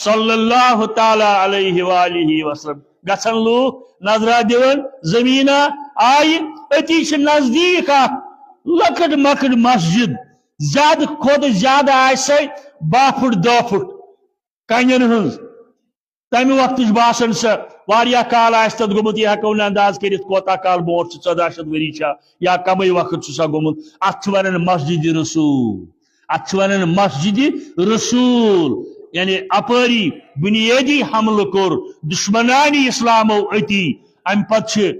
صلی اللہ تعالیٰ علیہ وآلہ وسلم۔ گژھن لوٗکھ نظرا دِوان، زمیٖنا آیہِ، أتی چھِ نزدیٖک اکھ لۄکٕٹ مۄکٕٹ مسجد، زیادٕ کھۄتہٕ زیادٕ آسہِ سۄے باہ فُٹ، دَہ فُٹ کنٮ۪ن ہٕنٛز۔ تمہِ وقتٕچ باسان سۄ واریاہ کال آسہِ تتھ گوٚمُت، یہِ ہٮ۪کو نہٕ انداز کٔرِتھ کوتاہ کال برونٛٹھ چھُ، ژۄداہ شیٚتھ ؤری چھا یا کمٕے وقت چھُ سۄ گوٚمُت۔ اتھ چھِ ونان مسجد رسول، اتھ چھِ ونان مسجد رسول۔ یعنی اپٲری بنیٲدی حملہٕ کوٚر دشمنانِ اسلامو أتی، امہِ پتہٕ چھِ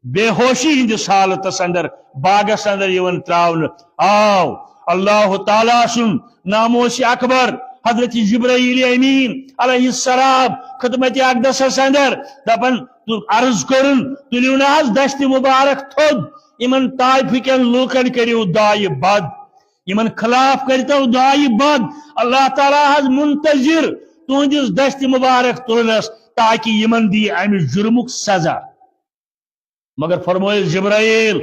بے ہوشی ہٕنٛدِس حالتس اندر باغس اندر یِوان تراونہٕ۔ آو اللہ تعالیٰ سُنٛد ناموس اکبر حضرت جبرائیل امین علیہ السلام خدمت اقدسس اندر، دپان، تو عرض کرُن، تُلِو نہ حظ دستِ مبارک تھوٚد، یِمن طائفہٕ کٮ۪ن لوٗکن کٔرِو دعایہِ بد، یِمن خلاف کٔرتو دعایہِ بد۔ اللہ تعالیٰ حظ منتظر تُہنٛدِس دستِ مبارک تُلنس، تاکہ یِمن دی امہِ جرمُک سزا۔ مگر فرمٲیِس جبرائیل،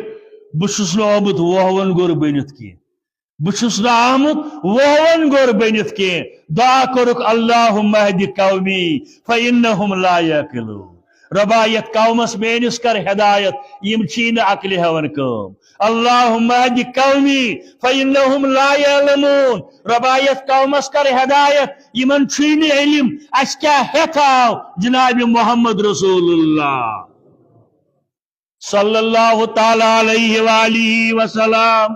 بہٕ چھُس نہٕ آمُت ووہوَن گوٚر بٔنِتھ کینٛہہ۔ بہٕ چھُس نہٕ آمُت ووہوَن گوٚر بٔنِتھ کینٛہہ۔ دعا کوٚرُکھ، اللہم اہد قومی فانہم لا یعقلون۔ رۄبا، یتھ قومس میٲنِس کر ہدایت، یِم چھی نہٕ عقلہِ ہٮ۪وان کٲم۔ اللہم اہد قومی فانہم لا یعلمون۔ رۄبا، یتھ قومس کر ہدایت، یِمن چھُے نہٕ علم، اسہِ کیٛاہ ہٮ۪تھ آو جناب محمد رسول اللہ صلی اللہ تعالیٰ علیہ وآلہ وسلم۔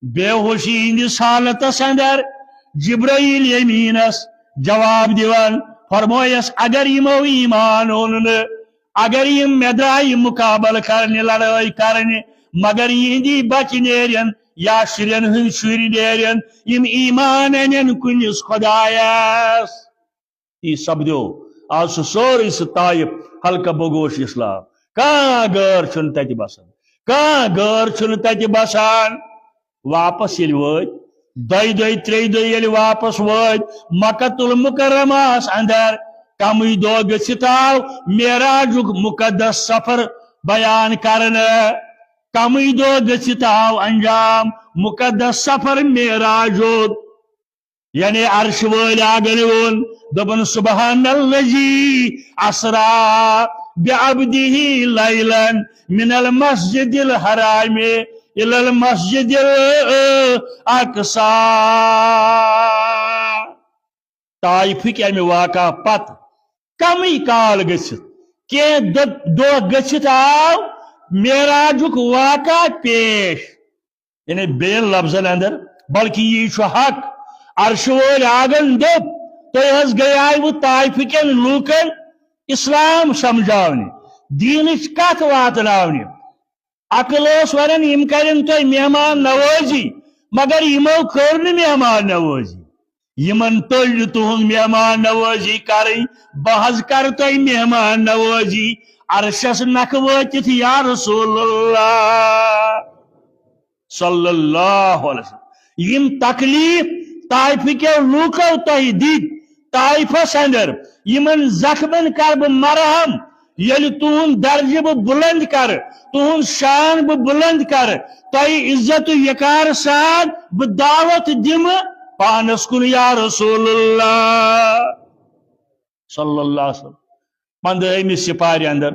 بے ہوشی ہٕنٛدِس حالتس اندر جبرائیل امینس جواب دِوان، فرمٲیس، اگر یِمو ایمان اوٚن نہٕ، اگر یِم مےٚ درٛایہِ مُقابلہٕ کرنہِ، لڑٲے کرنہِ، مگر یِہِنٛدی بچہِ نیرن یا شُرٮ۪ن ہٕنٛدۍ شُرۍ نیرن، یِم ایمان انن کُنِس خدایس۔ یی سپدیو، آز چھُ سورُے سُہ طائف حلقہ بگوش اسلام۔ کانٛہہ غٲر چھُنہٕ تتہِ بسان، کانٛہہ غٲر چھُنہٕ تتہِ بسان۔ واپس ییٚلہِ وٲتۍ، دۄیہِ دۄہہِ، ترٛیٚیہِ دۄہہِ ییٚلہِ واپس وٲتۍ مکہ المکرمہس اندر، کمٕے دۄہ گٔژھِتھ آو معراجُک مقدس سفر بیان کرنہٕ۔ کمٕے دۄہ گٔژھِتھ آو انجام مقدس سفر معراجُک۔ یعنی عرش وٲلۍ آگن ووٚن، دوٚپُن، سبحان الذی اسرا بعبدہ لیلا من المسجد الحرام الی المسجد الاقصی۔ طائفٕکۍ امہِ واقعہ پتہٕ کمٕے کال گٔژھِتھ، کینٛہہ دۄ-، دۄہ گٔژھِتھ آو معراجُک واقعہ پیش۔ یعنی بیٚین لفظن اندر، بلکہ یی چھُ حق۔ عرشہِ وٲلۍ آگن دوٚپ، تُہۍ حظ گٔیاوٕ طائفہٕ کٮ۪ن لوٗکن اسلام سمجھاونہِ، دیٖنٕچ کتھ واتناونہِ۔ عقل اوس ونان، یِم کرن تۄہہِ مہمان نوٲزی، مگر یِمو کٔر نہٕ مہمان نوٲزی۔ یِمن تٔج نہٕ تُہنٛز مہمان نوٲزی کرٕنۍ، بہٕ حظ کرٕ تۄہہِ مہمان نوٲزی۔ عرشس نکھٕ وٲتِتھ، یا رسول اللہ صلی اللہ علیہ وسلم، یِم تکلیف طائفہٕ کیو لوٗکو تۄہہِ دِتۍ طائفس اندر، یِمن زخمن کر بہٕ مرہم، ییٚلہِ تُہُنٛد درجہٕ بہٕ بُلند کرٕ، تُہُنٛد شان بہٕ بُلند کرٕ، تۄہہِ عزت و وقار سان بہٕ دعوت دِمہٕ پانس کُن، یا رسول اللہ صلی اللہ علیہ وسلم۔ پندہٲیمہِ سپارِ اندر،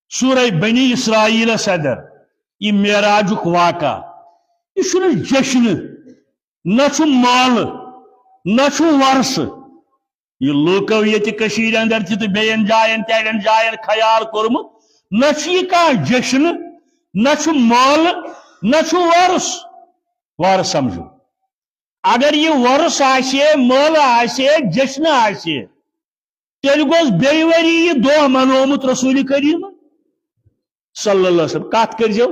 سورہ بنی اسرائیلس اندر، یہِ معراجُک واقعہ، یہِ چھُنہٕ جشنہٕ، نہ چھُ مٲلہٕ، نہ چھُ وۄرسہٕ۔ یہِ لوٗکو ییٚتہِ کٔشیٖرِ اندر تہِ تہٕ بیٚین جاین تہِ اَڑٮ۪ن جاین خیال کوٚرمُت، نہ چھُ یہِ کانٛہہ جشنہٕ، نہ چھُ مٲلہٕ، نہ چھُ وۄرُس۔ وارٕ سمجھو، اگر یہِ وۄرُس آسہِ ہے، مٲلہٕ آسہِ ہے، جشنہٕ آسہِ ہے، تیٚلہِ گوٚژھ بیٚیہِ ؤری یہِ دۄہ منومُت رسول کریم صلی اللہ علیہ وسلم۔ کتھ کٔرۍزیو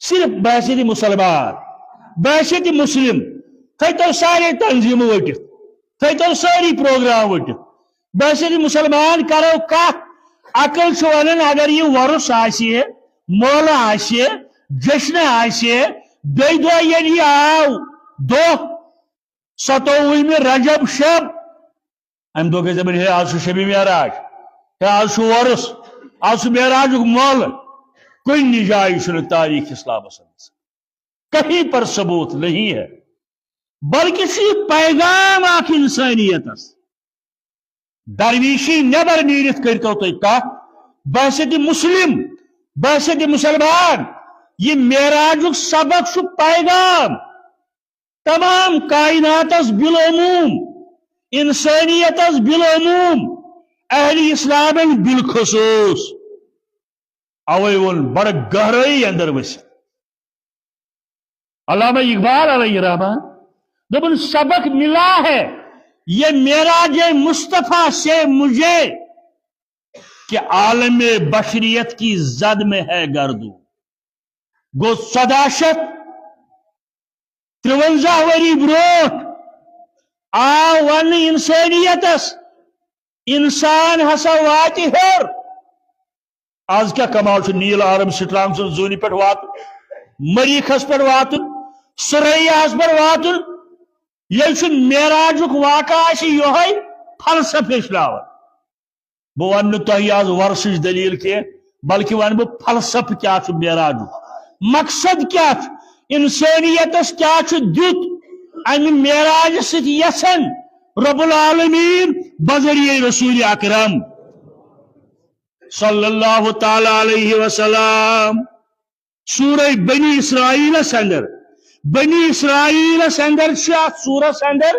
صرف بحیثیت مسلمان، بحیثیت مسلم، تھٲیتو سارے تنظیمہٕ ؤٹِتھ، تھٲیتو سٲری پروگرام ؤٹِتھ۔ بحیثیت مسلمان کرو کتھ، عقل چھُ ونان اگر یہِ وۄرُس آسہِ ہے، مٲلہٕ آسہِ ہے، جشنہٕ آسہِ ہے، بیٚیہِ دۄہ ییٚلہِ یہِ آو، دۄہ ستووُہمہِ رجب شب، امہِ دۄہ گژھِ دپٕنۍ، ہے، از چھُ شبِ معراج، ہے، از چھُ وۄرُس، از چھُ معراجُک مٲلہٕ۔ کُنہِ جایہِ چھُنہٕ تاریخ اسلامس منٛز کہیں پر ثبوت نہیں ہے، بلکہ چھُ یہِ پیغام اکھ انسانیتس۔ درویشی نٮ۪بر نیٖرِتھ کٔرۍتو تُہۍ کتھ، بحیثیت مسلم، بحیثیت مسلمان، یہِ معراجُک سبق چھُ پیغام۔ تمام کائناتس بالعموم، انسانیتس بالعموم، اہل اسلامن بالخصوص۔ اوے ووٚن بڑٕ گہرٲیی اندر ؤسِتھ علامہ اقبال علیہ رحمہ، دوٚپُن، سبق ملا ہے یہ معراج مصطفیٰ سے مجھے کہ عالم بشریت کی زد میں ہے گردو۔ گوٚو ژۄداہ شیٚتھ ترٛوَنزاہ ؤری برونٛٹھ آو وننہٕ انسٲنیتس، انسان ہسا واتہِ ہیوٚر۔ از کیٛاہ کمال چھُ نیل آرم سٹرانگ سٕنٛز زوٗنہِ پٮ۪ٹھ واتُن، مریخس پٮ۪ٹھ واتُن، ثریاہس پٮ۪ٹھ واتُن، ییٚلہِ سُہ معراجُک واقعہ آسہِ یِہوٚے فلسفہٕ ہیٚچھناوان۔ بہٕ ونہٕ نہٕ تۄہہِ از ورسٕچ دٔلیٖل کینٛہہ، بلکہِ ونہٕ بہٕ فلسفہٕ کیٛاہ چھُ معراجُک، مقصد کیٛاہ چھُ، انسٲنیتس کیٛاہ چھُ دیُت امہِ معراجہِ سۭتۍ یژھان رب العالمین بذریعہ رسول اکرم صلی اللہ تعالی علیہ وسلم۔ سورہ بنی اسرائیلس اندر، بنی اسرائیلس اندر چھِ اتھ سورس اندر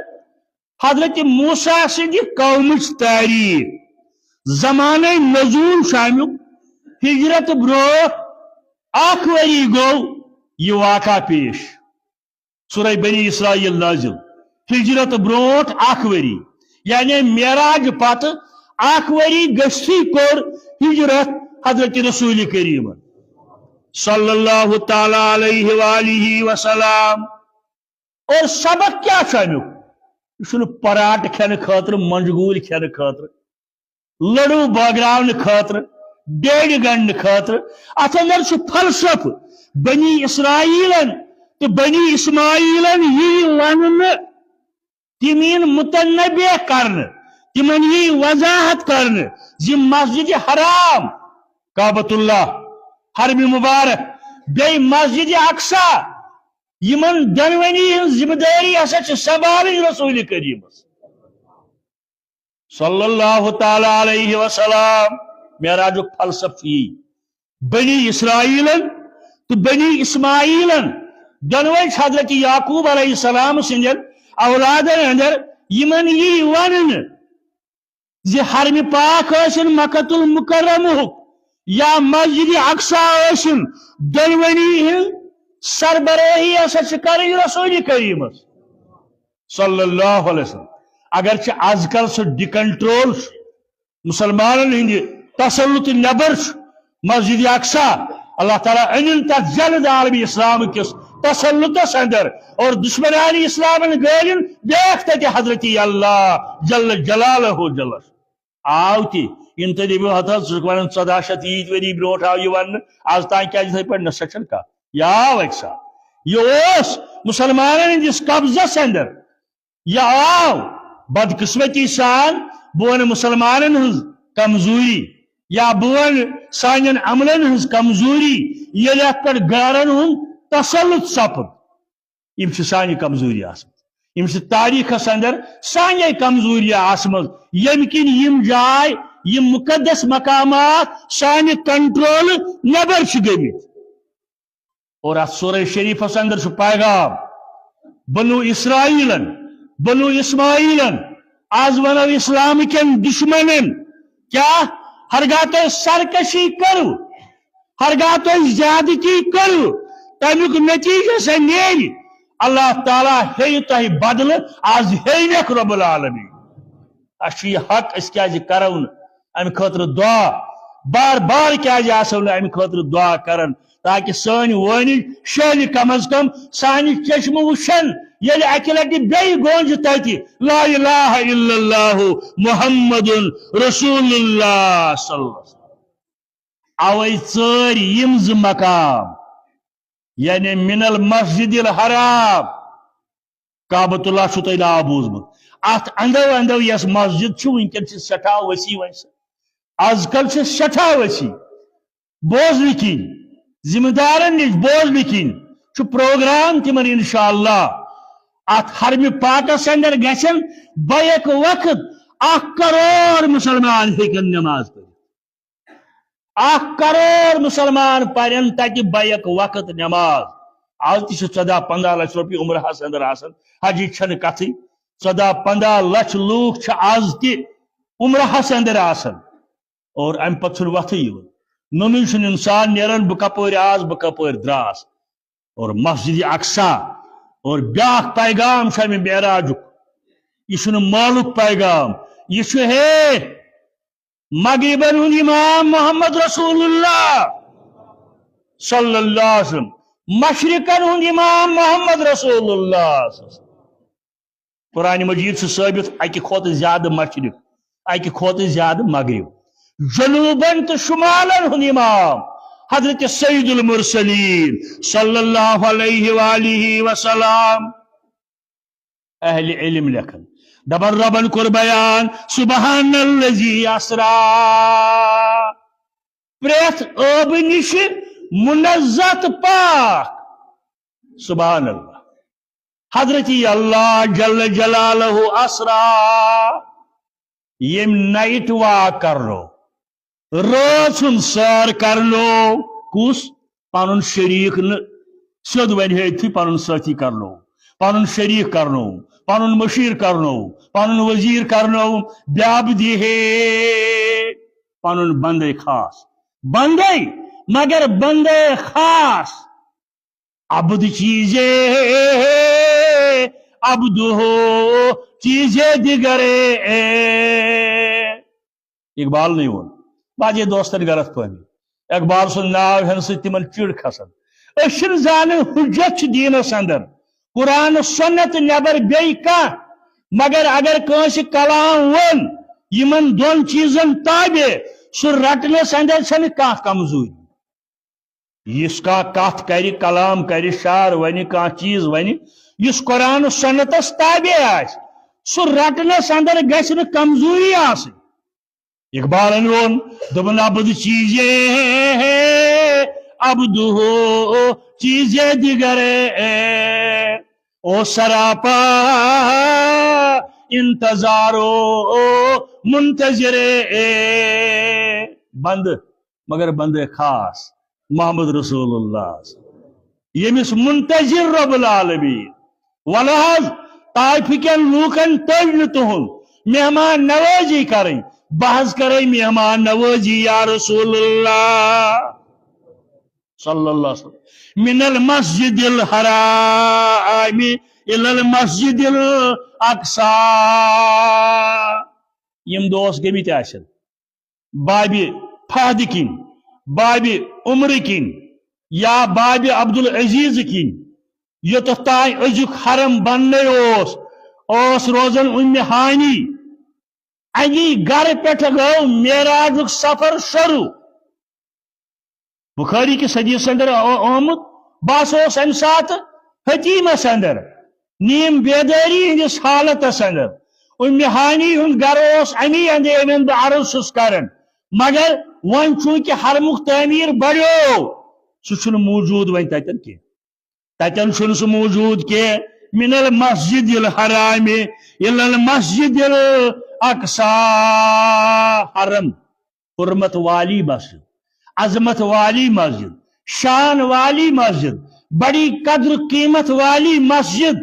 حضرت موسیٰ سٕنٛدِ قومٕچ تاریخ، زمانہ نزول چھُ امیُک، ہجرت برونٛٹھ اکھ ؤری گوٚو یہِ واقعہ پیش۔ سورہ بنی اسرائیل نازل، ہجرت برونٛٹھ اکھ ؤری، یعنی معراج پتہٕ اکھ ؤری گٔژھتھٕے کوٚر ہجرت حضرت رسول کریم صلی اللہ تعالی علیہ وآلہ وسلم۔ اور سبق کیٛاہ چھُ امیُک؟ یہِ چھُنہٕ پراٹہٕ کھٮ۪نہٕ خٲطرٕ، مۄنجہِ گوٗلۍ کھٮ۪نہٕ خٲطرٕ، لڈو بٲگراونہٕ خٲطرٕ، ڈیڈِ گنڈنہٕ خٲطرٕ۔ اتھ اندر چھُ فلسفہٕ۔ بنی اسرائیلن تہٕ بنی اسماعیلن یی وننہٕ، تِم یِن متنبہ کرنہٕ، تِمن یی وضاحت کرنہٕ زِ مسجد حرام، کعبۃ اللہ، حرم مبارک، بیٚیہِ مسجد اقصی، یِمن دۄنوٕنی ہٕنٛز ذمہٕ دٲری ہسا چھِ سنبھالٕنۍ رسول کریمس صلی اللہ تعالی علیہ وسلم۔ معراجُک فلسفہٕ یی۔ بنی اسرائیلن تہٕ بنی اسماعیلن دۄنوے چھِ حضرت یعقوب علیہ السلام سٕنٛدٮ۪ن اولادن اندر، یِمن یی وننہٕ زِ حرم پاک ٲسِن مکۃ المکرمہُک یا مسجد اقصی ٲسِن، دۄنوٕنی ہٕنٛز سربرٲہی ہسا چھِ کرٕنۍ رسول کریمس صلی اللہ علیہ وسلم۔ اگر چھِ از کل سُہ ڈی کنٹرول چھُ، مسلمانن ہٕنٛدِ تسلط نٮ۪بر چھُ مسجد اقصی، اللہ تعالیٰ أنِن تتھ جلد عالم اسلام کِس تسلطس اندر، اور دشمنان اسلامن گٲلِن بیکھ تتہِ حضرت اللہ جل جلالہ جل۔ آو تہِ، یِم تُہۍ دٔپِو، ہتہٕ حظ، ژٕ چھُکھ ونان ژۄداہ شیٚتھ عیٖد ؤری برونٛٹھ آو یہِ وننہٕ، از تام کیٛازِ یِتھے پٲٹھۍ؟ نہ، سۄ چھَنہٕ کتھ۔ یہِ آو اکہِ ساتہٕ، یہِ اوس مسلمانن ہٕنٛدِس قبضس اندر، یہِ آو بدقسمتی سان، بہٕ وَنہٕ مُسلمانن ہٕنٛز کمزوری یا بہٕ وَنہٕ سانٮ۪ن عملن ہٕنٛز کمزوری، ییٚلہِ اَتھ پٮ۪ٹھ غٲرن ہُنٛد تسلط سپُد۔ یِم چھِ سانہِ کمزوری آسمٕژ۔ یِم چھِ تاریخس اندر سانے کمزوری آسمٕژ، ییٚمہِ کِنۍ یِم جاے، یِم مقدس مقامات سانہِ کنٹرول نٮ۪بر چھِ گٔمٕتۍ۔ اور اتھ سورہ شریفس اندر چھُ پیغام بنو اسرائیلن، بنو اسماعیلن، از ونو اسلام کٮ۪ن دشمنن، کیا؟ ہرگاہ تۄہہِ سرکشی کٔرو، ہرگاہ تۄہہِ زیادتی کٔرو، تمیُک نتیجہ سا نیرِ، اللہ تعالیٰ ہیٚیہِ تۄہہِ بدلہٕ، از ہیٚیہِ نکھ رب العالمین۔ اسہِ چھُ یہِ حق، أسۍ کیازِ کرو نہٕ امہِ خٲطرٕ دعا؟ بار بار کیازِ آسو نہٕ امہِ خٲطرٕ دعا کران؟ تاکہ سٲنۍ وٲنِج شہلہِ، کم از کم سانہِ چشمہٕ وٕچھن، ییٚلہِ اکہِ لٹہِ بیٚیہِ گونٛج تتہِ لا الہ الا اللہ محمد رسول اللہ صلی اللہ علیہ وسلم۔ اوے ژٲرۍ یِم زٕ مقام، یعنی من المسجد الحرام، کعبۃ اللہ چھُو تۄہہِ ناو بوٗزمُت۔ اتھ اندو اندو یۄس مسجد چھِ، وٕنکیٚن چھِ سٮ۪ٹھاہ وسیع وۄنۍ سۄ۔ از کل چھِ سٮ۪ٹھاہ وسیع۔ بوزنہٕ کِنۍ، ذمہٕ دارن نِش بوزنہٕ کِنۍ چھُ پروگرام تِمن انشاءاللہ۔ اتھ حرمِ پاکس اندر گژھن بیک وقت اکھ کرور مسلمان ہیٚکن نماز پٔرِتھ۔ اکھ کرور مسلمان پرن تتہِ بیک وقت نماز۔ از تہِ چھِ ژۄداہ پنٛداہ لچھ رۄپیہِ عمرہس اندر آسان، حجٕچ چھنہٕ کتھٕے۔ ژۄداہ پنٛداہ لچھ لوٗکھ چھِ از تہِ عمرہس اندر آسان۔ اور امہِ پتہٕ چھُنہٕ وتھٕے یِوان۔ نوٚنُے چھُنہٕ انسان نیران، بہٕ کپٲرۍ آس، بہٕ کپٲرۍ دراس۔ اور مسجد اقصی، اور بیاکھ پیغام چھُ امہِ معراجُک۔ یہِ چھُنہٕ مالُک پیغام، یہِ چھُ ہے مغربن ہُنٛد امام محمد رسول اللہ صلی اللہ علیہ وسلم، مشرقن ہُنٛد امام محمد رسول اللہ صلی اللہ علیہ وسلم۔ قرآن مجید چھُ ثٲبت اکہِ کھۄتہٕ زیادٕ مشرق، اکہِ کھۄتہٕ زیادٕ مغرب۔ جنوبن تہٕ شمالن ہُنٛد امام حضرت سید المرسلین صلی اللہ علیہ وآلہ وسلم۔ اہل علم لیکھن، دپن ربن کوٚر بیان، سبحان الذی اسرا، پرٛٮ۪تھ ٲبہٕ نِش منزہ تہٕ پاک۔ سبحان اللہ۔ حضرت اللہ جل جلالہ اسرا، ییٚمۍ نائٹ واک کرنو، رٲژ ہُنٛد سٲر کرنو۔ کُس؟ پنُن شریٖک نہٕ، سیوٚد ونہِ ہے تھی، پنُن سٲتھی کرنو، پنُن شریٖک کرنو، پنُن مشیر کرنو، پنُن وزیر کرنو، بیابدی ہے، پنُن بندے خاص۔ بندے، مگر بندے خاص۔ عبد چیزے، عبد ہو چیزے دیگرے۔ اقبال نے ووٚن، بعضے دوستن غلط فہمی۔ اقبال سُنٛد ناو ہٮ۪نہٕ سۭتۍ تِمن چِڑ کھسان۔ أسۍ چھِنہٕ زانان حجت چھِ دیٖنس اندر، قرآن و سنت نٮ۪بر بیٚیہِ کانٛہہ، مگر اگر کٲنٛسہِ کلام ووٚن یِمن دۄن چیٖزن تابع، سُہ رٹنس اندر چھنہٕ کانٛہہ کمزوری۔ یُس کانٛہہ کتھ کرِ، کلام کرِ، شعر ونہِ، کانٛہہ چیٖز ونہِ، یُس قرآن و سنتس تابع آسہِ، سُہ رٹنس اندر گژھِ نہٕ کمزوری آسٕنۍ۔ اقبالن ووٚن، دوٚپُن، عبد چیزے عبد ہو چیزے دیگرے، او سراپا انتظار و منتظرے۔ بندٕ، مگر بندے خاص محمد رسول اللہ، ییٚمِس منتظر رب العالمین۔ ولہٕ حظ، طائفہٕ کٮ۪ن لوٗکن تٔج نہٕ تُہُنٛد مہمان نوٲزی کرٕنۍ، بہٕ حظ کرے مہمان نوٲزی یا رسول اللہ صلی اللہ علیہ وسلم۔ من المسجد الحرام الی المسجد الاقصی۔ یِم دوس گٔمٕتۍ آسن بابِ فہد کِنۍ، بابِ عمرٕ کِنۍ یا بابِ عبدالعزیز کِنۍ، یوٚتتھ تام أزیُک حرم بننے اوس، اوس روزان اُمہِ ہانی۔ اَمی گرٕ پٮ۪ٹھ گوٚو معراجُک سفر شروع۔ بخاری کِس حدیثس اندر آ-، آمُت، بہٕ ہسا اوس اَمہِ ساتہٕ حتیٖمس اندر۔ نیم بیدٲری ہٕنٛدِس حالتس اندر۔ امہِ ہانی ہُنٛد گرٕ اوس امی اندے ییٚمٮ۪ن بہٕ عرض چھُس کران۔ مگر وۄنۍ چوٗنٛکہِ حرمُک تعمیٖر بڑیو، سُہ چھُنہٕ موجود وۄنۍ تتٮ۪ن کینٛہہ۔ تتٮ۪ن چھُنہٕ سُہ موجود کینٛہہ۔ من المسجد الحرام الی المسجد الاقصی۔ حرم، حرمت والی مسجد، عظمت والی مسجد، شان والی مسجد، بڑی قدر قیمت والی مسجد،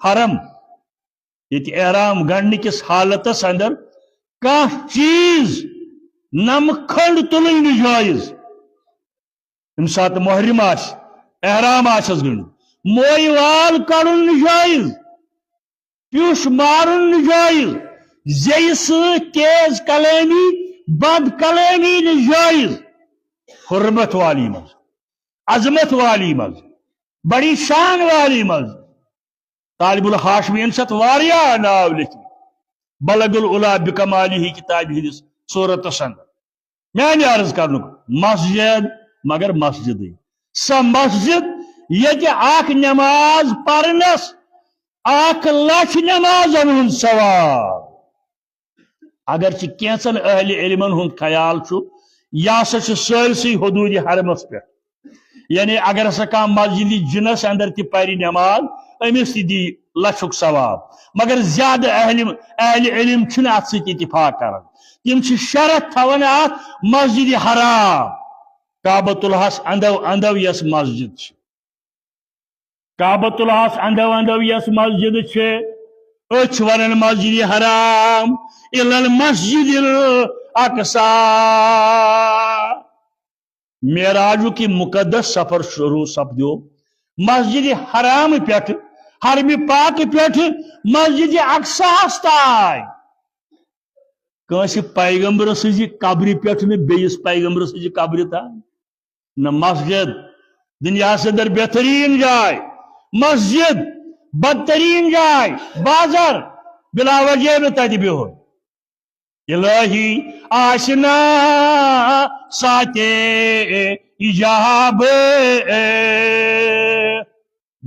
حرم۔ ییٚتہِ احرام گنڈنہٕ کِس حالتس اندر کانٛہہ چیٖز، نمہٕ کھنڈ تُلٕنۍ نہٕ جٲیز۔ ییٚمہِ ساتہٕ محرم آسہِ، احرام آسٮ۪س گنڈُن، موے وال کڑُن نہٕ جٲیز، پیوٚش مارُن نہٕ جٲیز، زیٚیہِ سۭتۍ تیز کلٲمی، بد کلٲمی نہٕ جٲیز۔ حرمت والی منٛز، عظمت والی منٛز، بڑی شان والی منٛز۔ طالب الحاشمین چھِ اتھ واریاہ ناو لیکھمٕتۍ۔ بلغ العلا بکمالہ کتابہِ ہٕنٛدِس صورتس اندر۔ میانہِ عرض کرنُک مسجد، مگر مسجدٕے۔ سۄ مسجد ییٚتہِ اکھ نماز پرنس اکھ لچھ نمازن ہُنٛد ثواب۔ اگرچہِ کینٛژن اہل علمن ہُنٛد خیال چھُ، یہِ ہسا چھُ سٲرسٕے حدود حرمس پٮ۪ٹھ۔ یعنی اگر ہسا کانٛہہ مسجد جنس اندر تہِ پرِ نماز، أمِس تہِ دی لچھُک ثواب۔ مگر زیادٕ اہل، اہل علم چھِنہٕ اتھ سۭتۍ اتفاق کران۔ تِم چھِ شرط تھاوان اتھ مسجد حرام، کعبۃ اللہس اندو اندو یۄس مسجد چھِ۔ کعبۃ اللہس اندو اندو یۄس مسجد چھِ، أسۍ چھِ ونان مسجد حرام، الا المسجد الاقصی۔ معراجُک یہِ مقدس سفر شروع سپدیو مسجد حرام پٮ۪ٹھ، حرم پاک پٮ۪ٹھ مسجد اقصاہس تام۔ کٲنٛسہِ پیغمبر سٕنٛزِ قبرِ پٮ۪ٹھ نہٕ بیٚیِس پیغمبر سٕنٛزِ قبرِ تام۔ نہ مسجد، دُنیاہس اندر بہترین جاے، مسجد بدترین جاے، بازر، بلا وجہ نہٕ تتہِ بِہُن۔ الہی آسہِ نا ساعتِ ایجاب۔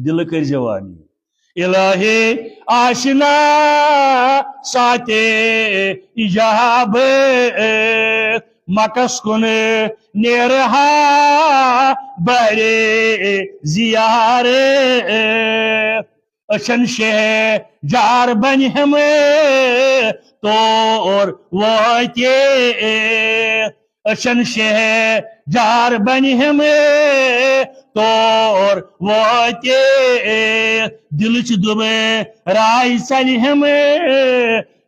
دِلہٕ کٔرۍ زیو آمیٖن۔ الہی آسہِ نا ساعتِ ایجاب، مکس کُن نیرٕ ہا بہرِ زیارت۔ أچھن شہجار بنہِ ہم تور وٲتِتھ۔ أچھن شہجار بنہِ ہم تور وٲتِتھ۔ دِلٕچ دُبہٕ راے ژلہِ ہم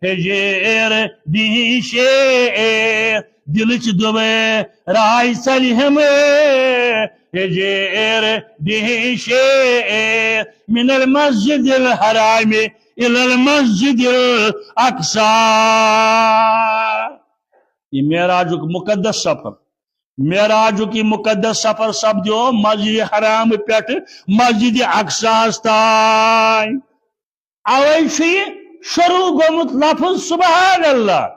ہجر دِہِنٛد شے۔ دِلٕچ دُبہٕ راے ژلہِ ہم ہجر دِہِنٛد شے۔ من المسجد الحرام الی المسجد الاقصی۔ یہِ معراجُک مقدس سفر، معراجُک یہِ مقدس سفر سپدیو مسجد حرام پٮ۪ٹھ مسجد اقصاہس تام۔ اوے چھُ یہِ شروع گوٚمُت لفظ سبحان اللہ۔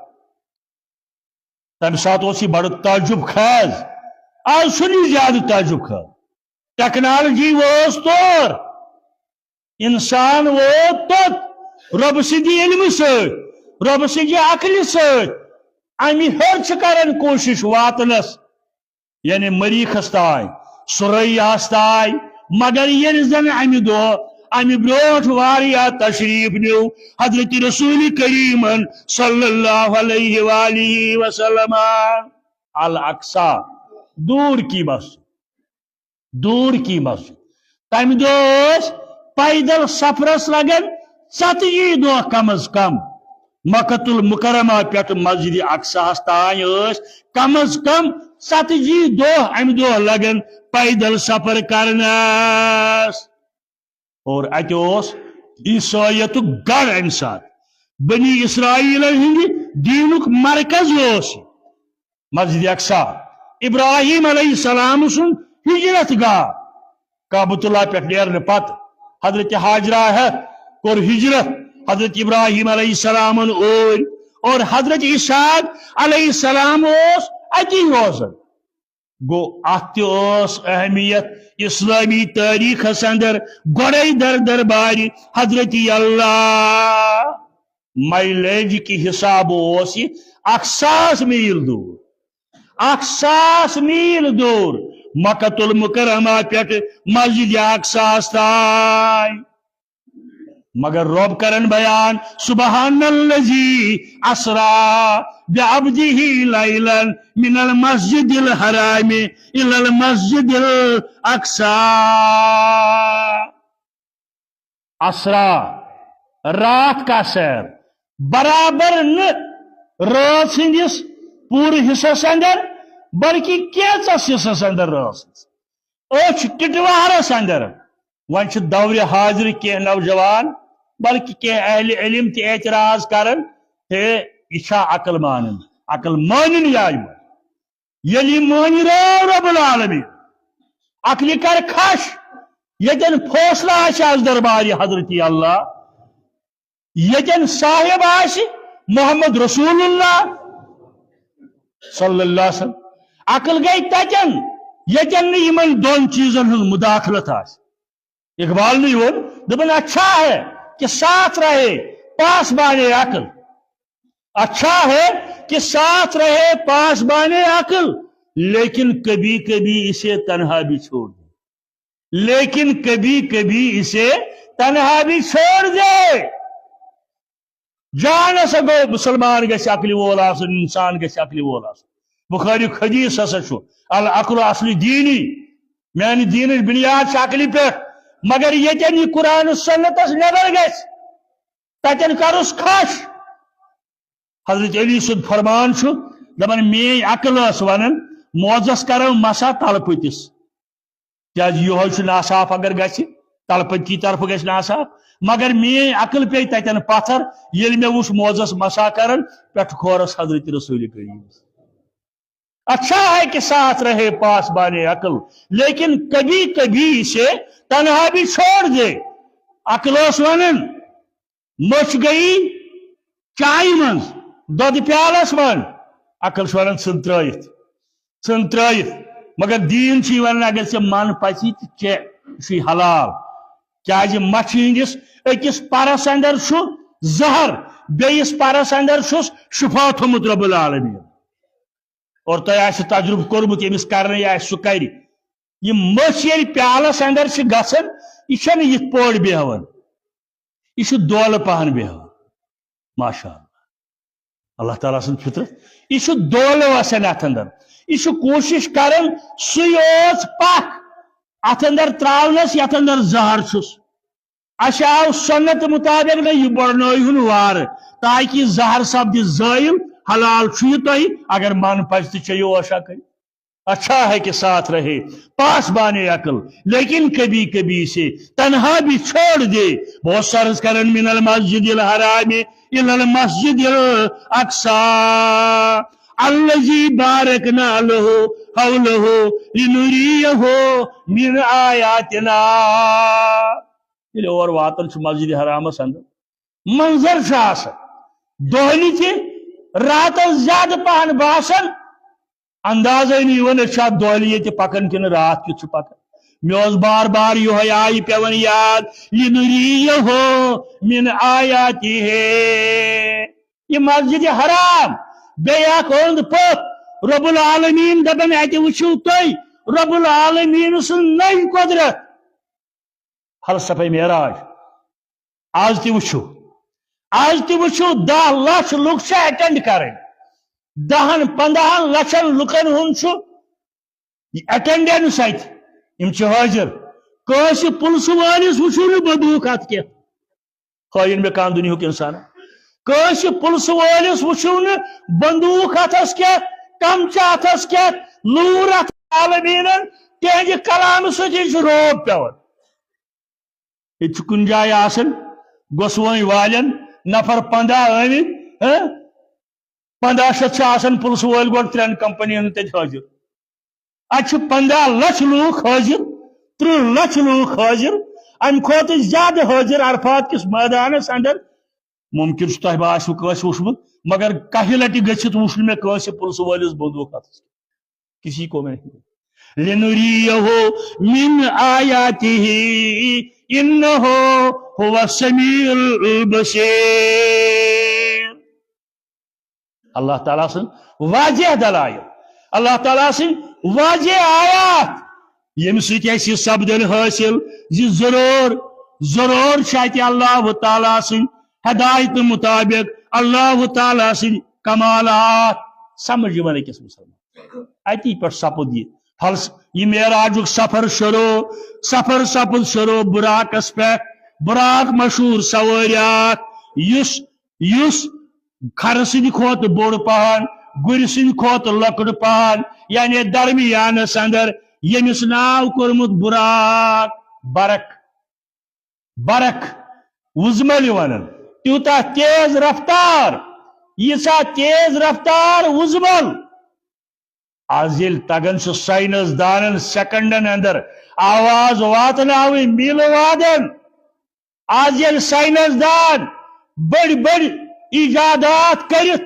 تمہِ ساتہٕ اوس یہِ بڑٕ تعجب خیز، آز چھُنہٕ یہِ زیادٕ تعجب خیز۔ ٹیکنالوجی وٲژ تور، انسان ووت توٚت رۄبہٕ سٕنٛدِ علمہٕ سۭتۍ، رۄبہٕ سٕنٛدِ عقلہِ سۭتۍ۔ امہِ ہیوٚر چھِ کران کوٗشش واتنس، یعنی مریخس تام، ثریاہس تام۔ مگر ییٚلہِ زن امہِ دۄہ، امہِ برونٹھ واریاہ تشریف نیو حضرت رسول کریمن صلی اللہ علیہ وآلہ وسلم الاقصی، دوٗر کی مسجد۔ دوٗر کی مسجد۔ تمہِ دۄہ ٲسۍ پیدل سفرس لگان ژتجی دۄہ کم از کم۔ مکۃ المکرمہ پٮ۪ٹھ مسجد اقصاہس تام ٲسۍ کم از کم ژتجی دۄہ امہِ دۄہ لگان پیدل سفر کرنس۔ اور اتہِ اوس عیسائیتُک گڑھ امہِ ساتہٕ۔ بنی اسرائیلن ہٕنٛدِ دیٖنُک مرکز اوس یہِ۔ مسجد اقصی، ابراہیم علیہ السلام سُنٛد ہجرت گاہ۔ کعبۃ اللہ پٮ۪ٹھ نیرنہٕ پتہٕ حضرت ہاجرہ ہٮ۪تھ کوٚر ہجرت حضرت ابراہیم علیہ السلامن اوٗرۍ، اور حضرت اسحاق علیہ السلام اوس اتی روزان۔ گو اتھ تہِ ٲس اہمیت اسلامی تاریخس اندر۔ گۄڈے در دربارِ حضرت اللہ، میلیج کہِ حساب اوس یہِ اکھ ساس میل دوٗر، اکھ ساس میل دوٗر، مکہ المکرمہ پٮ۪ٹھ مسجد اقصاس تام۔ مگر رب کرن بیان، سبحان الذی اسرا بعبدہ لیلا من المسجد الحرام الی المسجد الاقصی۔ اسرا، رات کا سیر، برابر نہٕ رٲژ ہٕنٛدِس پوٗرٕ حصس اندر، بلکہِ کینٛژس حصس اندر رٲژ ہٕنٛز۔ أچھ ٹِٹوارس اندر۔ وۄنۍ چھِ دورِ حاضر کینٛہہ نوجوان، بلکہِ کینٛہہ اہل علم تہِ اعتراض کران، ہے، یہِ چھا عقل مانان؟ عقل مانن یا یہِ؟ ییٚلہِ یہِ مٲنہِ رٲو رب العالمین، عقلہِ کر خش، ییٚتٮ۪ن فٲصلہٕ آسہِ از دربارِ حضرت اللہ، ییٚتٮ۪ن صاحب آسہِ محمد رسول اللہ صلی اللہ علیہ وسلم۔ عقل گئی تتٮ۪ن، ییٚتٮ۪ن نہٕ یِمن دۄن چیٖزن ہٕنٛز مداخلت آسہِ۔ اقبال نے ووٚن، دوٚپُن، اچھا ہے کہ ساتھ رہے پاسبان عقل، اچھا ہے کہ ساتھ رہے پاسبان عقل، لیکن کبھی کبھی اسے تنہا بھی چھوڑ دے۔ لیکن کبھی کبھی اسے تنہا بھی چھوڑ دے۔ جان ہسا گوٚو، مسلمان گژھِ عقلہِ وول آسُن، انسان گژھِ عقلہِ وول آسُن۔ بخاری حدیث ہسا چھُ، العقل اصل دینی، میانہِ دینٕچ بنیاد چھِ عقلہِ پٮ۪ٹھ۔ مگر ییٚتٮ۪ن یہِ قرآن و سنتس نٮ۪بر گژھِ، تتٮ۪ن کرُس خش۔ حضرت علی سُنٛد فرمان چھُ، دپان، میٲنۍ عقل ٲس ونان، موزس کرو مسا تلہٕ پٔتِس۔ کیازِ یِہوے چھُ ناصاف، اگر گژھِ تلہٕ پٔتی طرفہٕ گژھِ ناصاف۔ مگر میٲنۍ عقل پیٚیہِ تتٮ۪ن پتھر، ییٚلہِ مےٚ وُچھ موزس مسا کران، پٮ۪ٹھٕ کھورس حضرت رسول کریمس۔ اچھا ہے کہ ساتھ رہے پاسبان عقل، لیکن کبھی کبھی اسے تنہا بھی چھوڑ دے۔ عقل ٲس ونان، مٔچھ گٔیی چایہِ منٛز، دۄدٕ پیالس منٛز، عقل چھِ ونان، ژھٕن ترٲیِتھ، ژھٕن ترٲیِتھ۔ مگر دیٖن چھُ یہِ ونان، اگر ژےٚ من پژی تہٕ چےٚ، یہِ چھُے حلال۔ کیازِ مچھِ ہٕنٛدِس أکِس پرس اندر چھُ زہر، بیٚیِس پرس اندر چھُس شفا تھوٚمُت رب العالمین۔ اور تۄہہِ آسہِ تجربہٕ کوٚرمُت، ییٚمِس کرنے آسہِ، سُہ کرِ۔ یہِ مٔچھ ییٚلہِ پیالس اندر چھِ گژھان، یہِ چھَنہٕ یِتھ پٲٹھۍ بیہوان، یہِ چھُ دولہٕ پہن بیہوان۔ ماشاء اللہ، اللہ تعالیٰ سٕنٛز فطرت، یہِ چھُ دولہٕ وسان اتھ اندر، یہِ چھُ کوٗشش کران سُے اوس پکھ اتھ اندر تراونس، یتھ اندر زہر چھُس۔ اسہِ آو سنت مطابق نہ یہِ بڑنٲوِہُن وارٕ، تاکہِ یہِ زہر سپدِ زٲیِل، حلال چھُ یہِ تۄہہِ، اگر من پژِ تہٕ چیٚیِو عٲشا کٔرِتھ۔ اچھا ہے کہ ساتھ رہے پاسبان عقل، لیکن کبھی کبھی اسے تنہا بھی چھوڑ دے۔ بہت سرز کرن من المسجد الحرام الی المسجد الاقصی الذی بارکنا له حوله لنریه من آیاتنا۔ ییٚلہِ اور واتان چھُ مسجد حرامس اندر، منظر چھُ آسان دۄہلہِ تہِ راتس زیادٕ پہن باسان، اندازے نہٕ یِوان أسۍ چھا دۄہلہِ ییٚتہِ پکان کِنہٕ راتھ کیُتھ چھُ پکان۔ مےٚ اوس بار بار یِہوٚے آیہِ پٮ۪وان یاد، لِنُریٖیَہُ مِنْ آیاتِہِ۔ یہِ مسجد حرام، بیٚیہِ اکھ اوٚنٛد پوٚکھ، رب العالمین دپان، اتہِ وٕچھِو تُہۍ رب العالمین سٕنٛز نٔے قۄدرت۔ فلسفہ معراج۔ آز تہِ وٕچھِو، آز تہِ وٕچھِو، دَہ لچھ لُکھ چھِ اٹینڈ کرٕنۍ، دَہن پنٛداہن لچھن لُکن ہُنٛد چھُ اٹینڈنس اتہِ، یِم چھِ حٲضِر۔ کٲنٛسہِ پُلسہٕ وٲلِس وٕچھِو نہٕ بندوٗق اتھ کینٛہہ۔ ہٲیِن مےٚ کانٛہہ دُنیاہُک اِنسان۔ کٲنٛسہِ پُلسہٕ وٲلِس وٕچھِو نہٕ بندوٗق اتھس کینٛہہ، کمچہٕ اتھس کینٛہہ، لوٗر اتھ عالمیٖنن۔ تِہنٛدِ کلامہٕ سۭتۍ چھُ رعب پٮ۪وان۔ ییٚتہِ چھُ کُنہِ جایہِ آسان گۄسوٲنۍ والٮ۪ن نفر پنٛداہ آمٕتۍ، ہہ؟ پنٛداہ شیٚتھ چھِ آسان پُلسہٕ وٲلۍ گۄڈٕ ترٛٮ۪ن کمپنین ہٕنٛدۍ تَتہِ حٲضِر۔ اَتہِ چھِ پنٛداہ لچھ لوٗکھ حٲضِر، تٕرٛہ لچھ لوٗکھ حٲضِر، اَمہِ کھۄتہٕ زیادٕ حٲضِر عرفات کِس مٲدانس اندر۔ مُمکِن چھُ تۄہہِ باسِوٕ کٲنٛسہِ وُچھمُت، مگر کاہہِ لٹہِ گٔژھِتھ وُچھ نہٕ مےٚ کٲنٛسہِ پُلسہٕ وٲلِس بندوٗق اَتھس کینٛہہ۔ کسی کو میں نہیں۔ لنريه من آياته إنه هو السميع البصير۔ اللہ تعالیٰ سٕنٛدۍ واضح دلائل، اللہ تعالیٰ سٕنٛدۍ واضح آیات، ییٚمہِ سۭتۍ اَسہِ یہِ سپدن حٲصِل زِ ضروٗر، ضروٗر چھِ اَتہِ اللہ تعالیٰ سٕنٛدۍ ہدایتہٕ مُطابق اللہ تعالیٰ سٕنٛدۍ کمالات۔ سمجھ یِوان أکِس مسلمان؟ اتی پٮ۪ٹھ سپُد یہِ فلس-، یہِ معراجُک سفر شروع، سفر سپُد شروع براقس پٮ۪ٹھ۔ براق مشہوٗر سوٲرۍ اکھ، یُس، یُس کھرٕ سٕنٛدِ کھۄتہٕ بوٚڑ پہن، گُرِ سٕنٛدِ کھۄتہٕ لۄکُٹ پہن، یعنی درمیانس اندر، ییٚمِس ناو کوٚرمُت براق، برق۔ برق وُزمل ونان، تیوٗتاہ تیز رفتار، ییٖژاہ تیز رفتار وُزمل۔ از ییٚلہِ تگان چھُ ساینس دانن سیکنڈن اندر آواز واتناوٕنۍ میٖلہٕ وادن، از ییٚلہِ ساینس دان بٔڑۍ بٔڑۍ ایجادات کٔرِتھ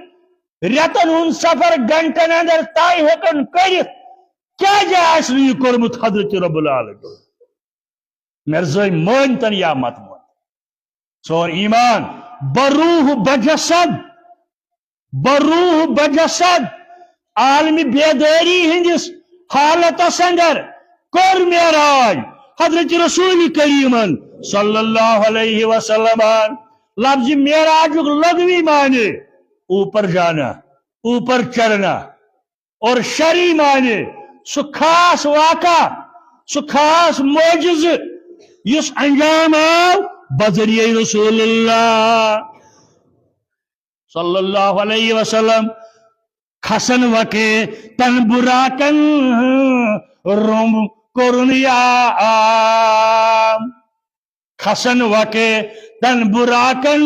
رٮ۪تن ہُنٛد سفر گھنٹن اندر طے ہٮ۪کان کٔرِتھ، کیٛازِ آسہِ نہٕ یہِ کوٚرمُت حضرت رب العالمین؟ مرزٲے مٲنۍ تن یا مت مٲنۍ۔ ژور ایمان، بروح بجسد، بروح بجسد، عالم بیدٲری ہٕنٛدِس حالتس اندر کوٚر معراج حضرت رسول کریمن صلی اللہ علیہ وسلمن۔ لفظ معراجُک لغوی معنی اوپر جانا، اوپر چڑھنا، اور شرعی معنی سُہ خاص واقعہ، سُہ خاص معجزٕ یُس انجام آو بذریعہ رسول اللہ صلی اللہ علیہ وسلم۔ کھسن وقے تن براقن روم کرن یا عام۔ کھسن وقے تن براقن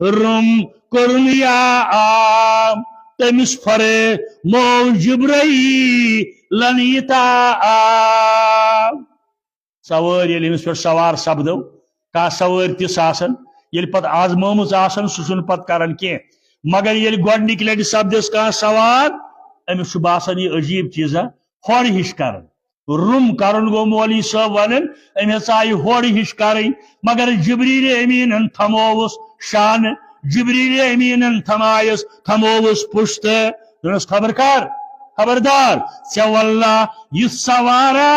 روم کرن یا عام۔ تٔمِس فرموو جبرائیلن یہِ تعام۔ سوٲرۍ ییٚلہِ أمِس پٮ۪ٹھ سوار سپدو، کانٛہہ سوٲرۍ تِژھ آسان، ییٚلہِ پتہٕ آزمٲومٕژ آسان، سُہ چھُنہٕ پتہٕ کران کینٛہہ۔ مگر ییٚلہِ گۄڈٕنِکۍ لٹہِ سپدٮ۪س کانٛہہ سوار، أمِس چھُ باسان یہِ عجیٖب چیٖزا، ہورٕ ہِش کران۔ روٚم کرُن گوٚو مولوی صٲب ونان، أمۍ ہسا آیہِ ہورٕ ہِش کرٕنۍ، مگر جبریل امیٖنن تھمووُس شانہٕ، جبریل امیٖنن تھمایس، تھمووُس پُشتہٕ۔ دوٚپنس، خبر کر، خبردار، ژےٚ واللہ یُتھ سوارا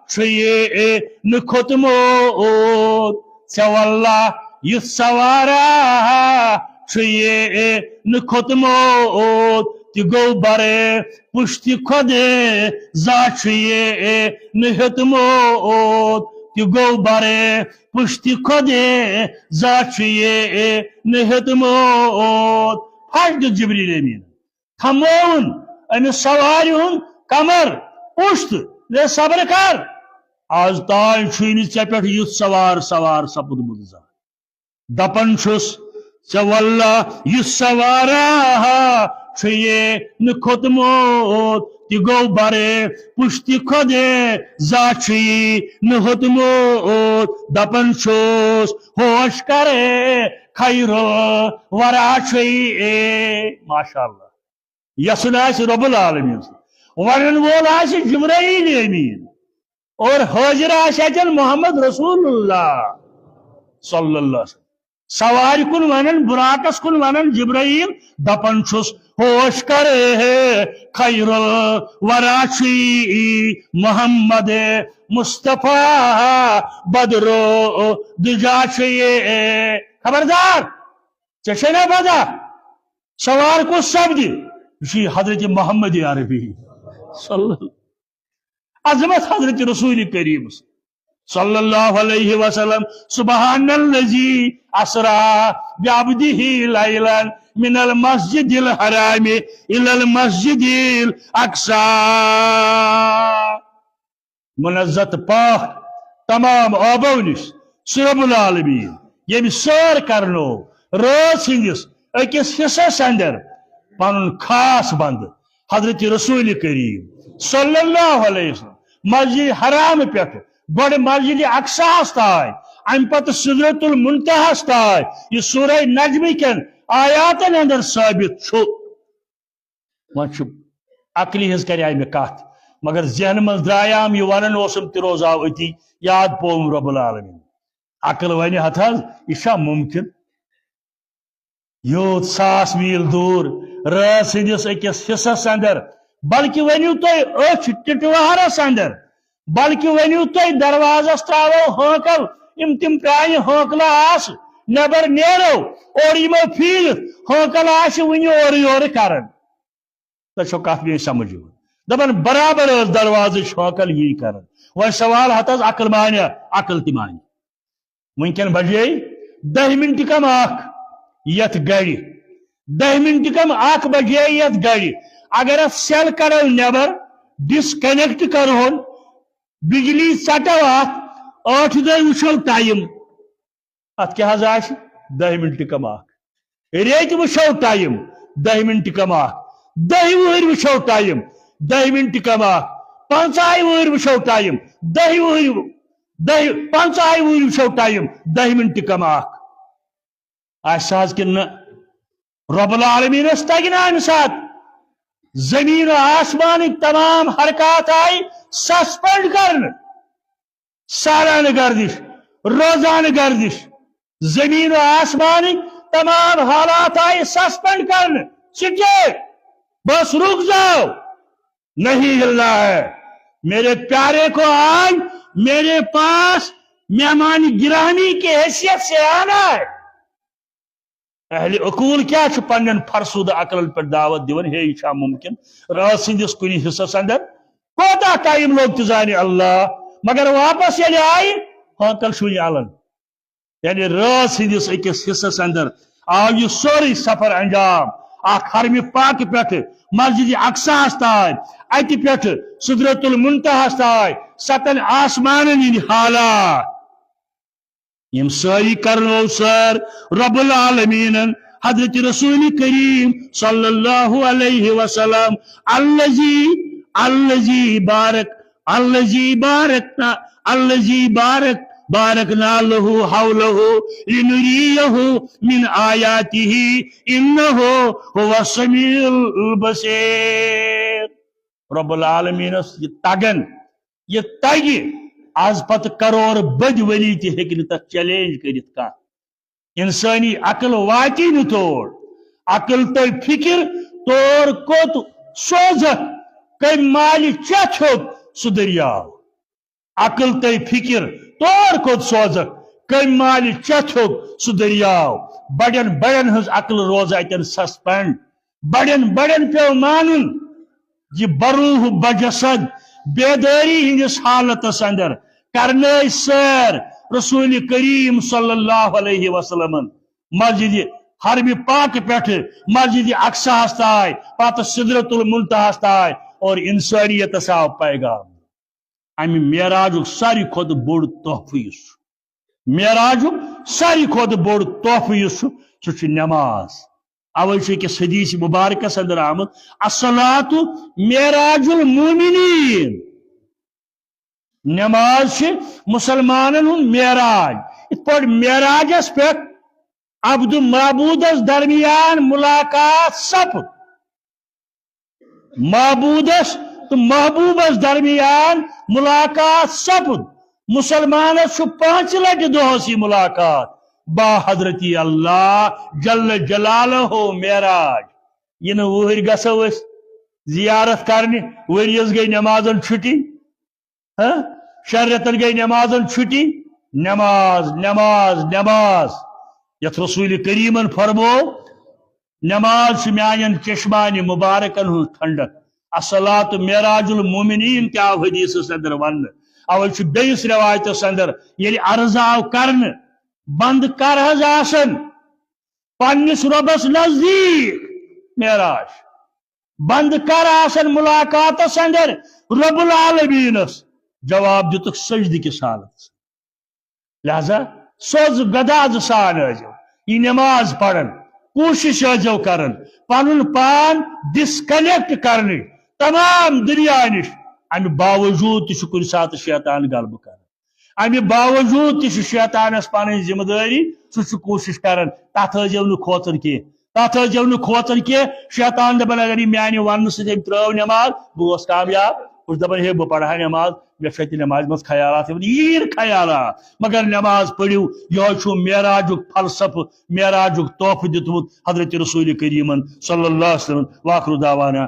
چھُ یہِ نہٕ کھوٚتمُت۔ ژےٚ واللہ یُتھ سوارا چھُ یہِ نہٕ کھوٚتمُت۔ تہِ گوٚو برے پُشتِ خۄد زا چھُ یہِ نہٕ ہیوٚتمُت۔ تہِ گوٚو برے پُشتِ خۄد زا چھُ یہِ نہٕ ہیوٚتمُت۔ پھش دیُت جبریل امین۔ تھمووُن أمِس سوارِ ہُنٛد کمر، پُشت، لے صبر کر۔ از تام چھُے نہٕ ژےٚ پٮ۪ٹھ یُتھ سوار سوار سپُدمُت زانٛہہ۔ دپان چھُس، ژےٚ واللہ یُس سوارا چھُ یہِ نہٕ کھوٚتمُت، تہِ گوٚو برے پُشتِ خۄد زا چھُ یہِ نہٕ ہیوٚتمُت۔ دپان چھُس، ہوش کرے خیر الورا چھُ یہِ۔ ماشاءاللہ۔ یژھُن آسہِ رب العالمین سُنٛد، ونن وول آسہِ جبرائیل امین، اور حٲضِر آسہِ اتٮ۪ن محمد رسول اللہ صلی اللہ علیہ وسلم۔ سوارِ کُن ونن، براقس کُن ونن جبرائیل، دپان چھُس، ہوش کرے خیر الورا چھُ یہِ محمد مصطفیٰ بدر الدجا چھُ یہِ۔ خبردار، ژےٚ چھے نا پتہ؟ سوار کُس سپدِ؟ یہِ چھُ حضرت محمد عربی صلی اللہ، عظمت حضرت رسول کریم صلی اللہ علیہ وسلم۔ سبحان الذی اسری بعبدہ لیلا من المسجد الحرام الی المسجد الاقصی۔ منزہ تہٕ پاک تمام عٲبو نِش سُہ رب العالمین، ییٚمۍ سٲر کرنو رٲژ ہٕنٛدِس أکِس حصس اندر پنُن خاص بندٕ حضرت رسول کریم صلی اللہ علیہ وسلم مسجد حرام پٮ۪ٹھ گۄڈٕ مسجد اقصاہس تام، امہِ پتہٕ سدرۃ المنتہاہس تام۔ یہِ سورہ نجم کٮ۪ن آیاتن اندر ثٲبت چھُ۔ وۄنۍ چھُ عقلہِ ہٕنٛز کرے مےٚ کتھ، مگر ذہن منٛز درٛایام یہِ ونان اوسُم تہِ روزاو أتی، یاد پوٚوُم رب العالمین۔ عقل ونہِ ہتھ حظ، یہِ چھا ممکن؟ یوٗت ساس میٖل دوٗر رٲژ ہٕنٛدِس أکِس حصس اندر، بلکہِ ؤنِو تُہۍ أچھ ٹِٹوہرس اندر، بلکہِ ؤنِو تُہۍ دروازس ترٛاوو ہٲنکل، یِم تِم پرٛانہِ ہٲنکلہٕ آسہٕ، نٮ۪بر نیرو، اورٕ یِمو پھیٖرِتھ، ہٲنکل آسہِ وُنہِ اورٕ یورٕ کران۔ تۄہہِ چھو کتھ میٲنۍ سمجھ یِوان؟ دپان برابر ٲس دروازٕچ ہٲنکل یی کران۔ وۄنۍ سوال ہتس عقل مانیا؟ عقل تہِ مانہِ۔ وٕنکٮ۪ن بجے دہہِ منٹہِ کم اکھ یتھ گرِ، دہہِ منٹہِ کم اکھ بجے یتھ گرِ۔ اگر اتھ سیل کڑو نٮ۪بر، ڈسکنیکٹ کرہون، بجلی ژٹو اتھ، ٲٹھِ دۄہہِ وٕچھو ٹایم۔ اتھ کیٛاہ حظ آسہِ؟ دہہِ منٹہِ کم اکھ۔ ریٚتۍ وٕچھو ٹایم، دہہِ منٹہِ کم اکھ۔ دہہِ وُہٕرۍ وٕچھو ٹایم، دہہِ منٹہِ کم اکھ۔ پنٛژاہہِ وُہٕرۍ وٕچھو ٹایم، دہہِ وُہٕرۍ، دہہِ، پنٛژاہہِ وُہٕرۍ وٕچھو ٹایم، دہہِ منٹہِ کم اکھ۔ آسہِ حظ کِنہٕ نہ؟ رب العالمینس تگہِ نہٕ امہِ ساتہٕ؟ زمین و آسمانٕکۍ تمام حرکات آیہِ سسپینڈ کرنہٕ۔ سارانہٕ گردش، روزانہٕ گردش، زمین و آسمانٕکۍ تمام حالات آیہِ سسپینڈ کرنہٕ۔ سٹے، بس رک جاؤ، نہیں ہلنا ہے۔ میرے پیارے کو آج میرے پاس مہمان گرامی کی حیثیت سے آنا ہے۔ اہل عقول کیا چھُ پننٮ۪ن فرسودٕ عقلن پٮ۪ٹھ دعوت دِوان؟ ہے، یہِ چھا ممکن؟ رٲژ ہٕنٛدِس کُنہِ حصس اندر کوتاہ ٹایم لوٚگ تہِ زانہِ اللہ، مگر واپس ییٚلہِ آیہِ، ہٲنکل چھُے الن۔ یعنی رٲژ ہٕنٛدِس أکِس حصس اندر آو یہِ سورُے سفر انجام۔ اکھ حرمِ پاک پٮ۪ٹھٕ مسجد اقصاہس تام، اتہِ پٮ۪ٹھٕ سدرۃ المنتہاہس تام، ستن آسمانن ہٕنٛدۍ حالات۔ یِم سٲری کرنو سر رب العالمینن حضرت رسول کریم صلی اللہ علیہ وسلم، الذی، الذی بارک، الذی بارکنا، الذی بارک، بارکنا لہ حولہ لنریہ من آیاتہ انہ هو السمیع البصیر۔ رب العالمینس یہِ تگن، یہِ تگہِ، از پتہٕ کرور بٔدۍ ؤری تہِ ہیٚکہِ نہٕ تتھ چیلنج کٔرِتھ کانٛہہ۔ انسٲنی عقل واتی نہٕ تور۔ عقل تہٕ فکر تور کوٚت سوزکھ؟ کٔمۍ مالہِ چٮ۪تھ ہیوٚت سُہ دٔریاو؟ عقل تہٕ فکر تور کوٚت سوزکھ؟ کٔمۍ مالہِ چٮ۪تھ ہیوٚت سُہ دٔریاو؟ بڑٮ۪ن بڑٮ۪ن ہٕنٛز عقل روزٕ اتٮ۪ن سسپینڈ۔ بڑٮ۪ن بڑٮ۪ن پیو مانُن، یہِ بروح بجسد بیدٲری ہٕنٛدِس حالتس اندر کرنٲے سیر رسول کریم صلی اللہ علیہ وسلمن مسجد حرم پاک پٮ۪ٹھ مسجد اقصاہس تام، پتہٕ سدرۃ المنتہاہس تام، اور انسانیتس آو پیغام۔ امہِ معراجُک ساروی کھۄتہٕ بوٚڑ تحفہٕ یُس چھُ، معراجُک ساروی کھۄتہٕ بوٚڑ تحفہٕ یُس چھُ، سُہ چھُ نماز۔ اوے چھُ أکِس حدیث مبارکس اندر آمُت، "الصلاۃ معراج المؤمنین"۔ نماز چھِ مسلمانن ہُنٛد معراج۔ یِتھ پٲٹھۍ معراجس پٮ۪ٹھ عبد و معبودس درمیان ملاقات سپُد، معبودس تہٕ محبوبس درمیان ملاقات سپُد۔ مسلمانس چھُ پانٛژِ لٹہِ دۄہس یہِ ملاقات با حضرتی اللہ جل جلالہ معراج۔ یِنہٕ وُہٕرۍ گژھو أسۍ زیارت کرنہِ، ؤریَس گٔے نمازن چھُٹی۔ ہاں؟ شیٚن رٮ۪تن گٔے نمازن چھُٹی۔ نماز، نماز، نماز۔ یتھ رسول کریمن فرمو، "نماز چھِ میانٮ۪ن چشمانِ مبارکن ہُنٛد ٹھنڈک۔" الصلاۃ معراج المومنین تہِ آو حدیثس اندر وننہٕ۔ اوے چھُ بیٚیِس روایتس اندر، ییٚلہِ عرض آو کرنہٕ، "بندٕ کر حظ آسن پننِس رۄبس نزدیٖک؟" معراج۔ بندٕ کر آسن ملاقاتس اندر رب العالمینس؟ جواب دِتُکھ، "سجدٕ کِس حالتس۔" لہذا سوز گداز سان ٲسۍزیو یہِ نماز پران، کوٗشش ٲسۍزیو کران پنُن پان ڈسکنیکٹ کرنٕچ تمام دنیا نِش۔ امہِ باوجود تہِ چھُ کُنہِ ساتہٕ شیطان غلبہٕ کران۔ امہِ باوجود تہِ چھُ شیطانس پنٕنۍ ذمہٕ دٲری، سُہ چھُ کوٗشش کران، تتھ ٲسۍزیو نہٕ کھوژان کینٛہہ، تتھ ٲسۍزیو نہٕ کھوژان کینٛہہ۔ شیطان دپان، اگر یہِ میانہِ وننہٕ سۭتۍ أمۍ ترٲو نماز، بہٕ گوس کامیاب، ہُہ چھُ دَپان، ہے، بہٕ پَرٕ ہا نٮ۪ماز، مےٚ چھُ اَتہِ نٮ۪مازِ منٛز خیالات یِوان، یی نہٕ خیالات۔ مگر نٮ۪ماز پٔرِو، یِہوٚے چھُ معراجُک فلسفہٕ، معراجُک تحفہٕ دیُتمُت حضرت رسول کریٖمن صلی اللہ علیہ وسلم۔ وآخر دعوانا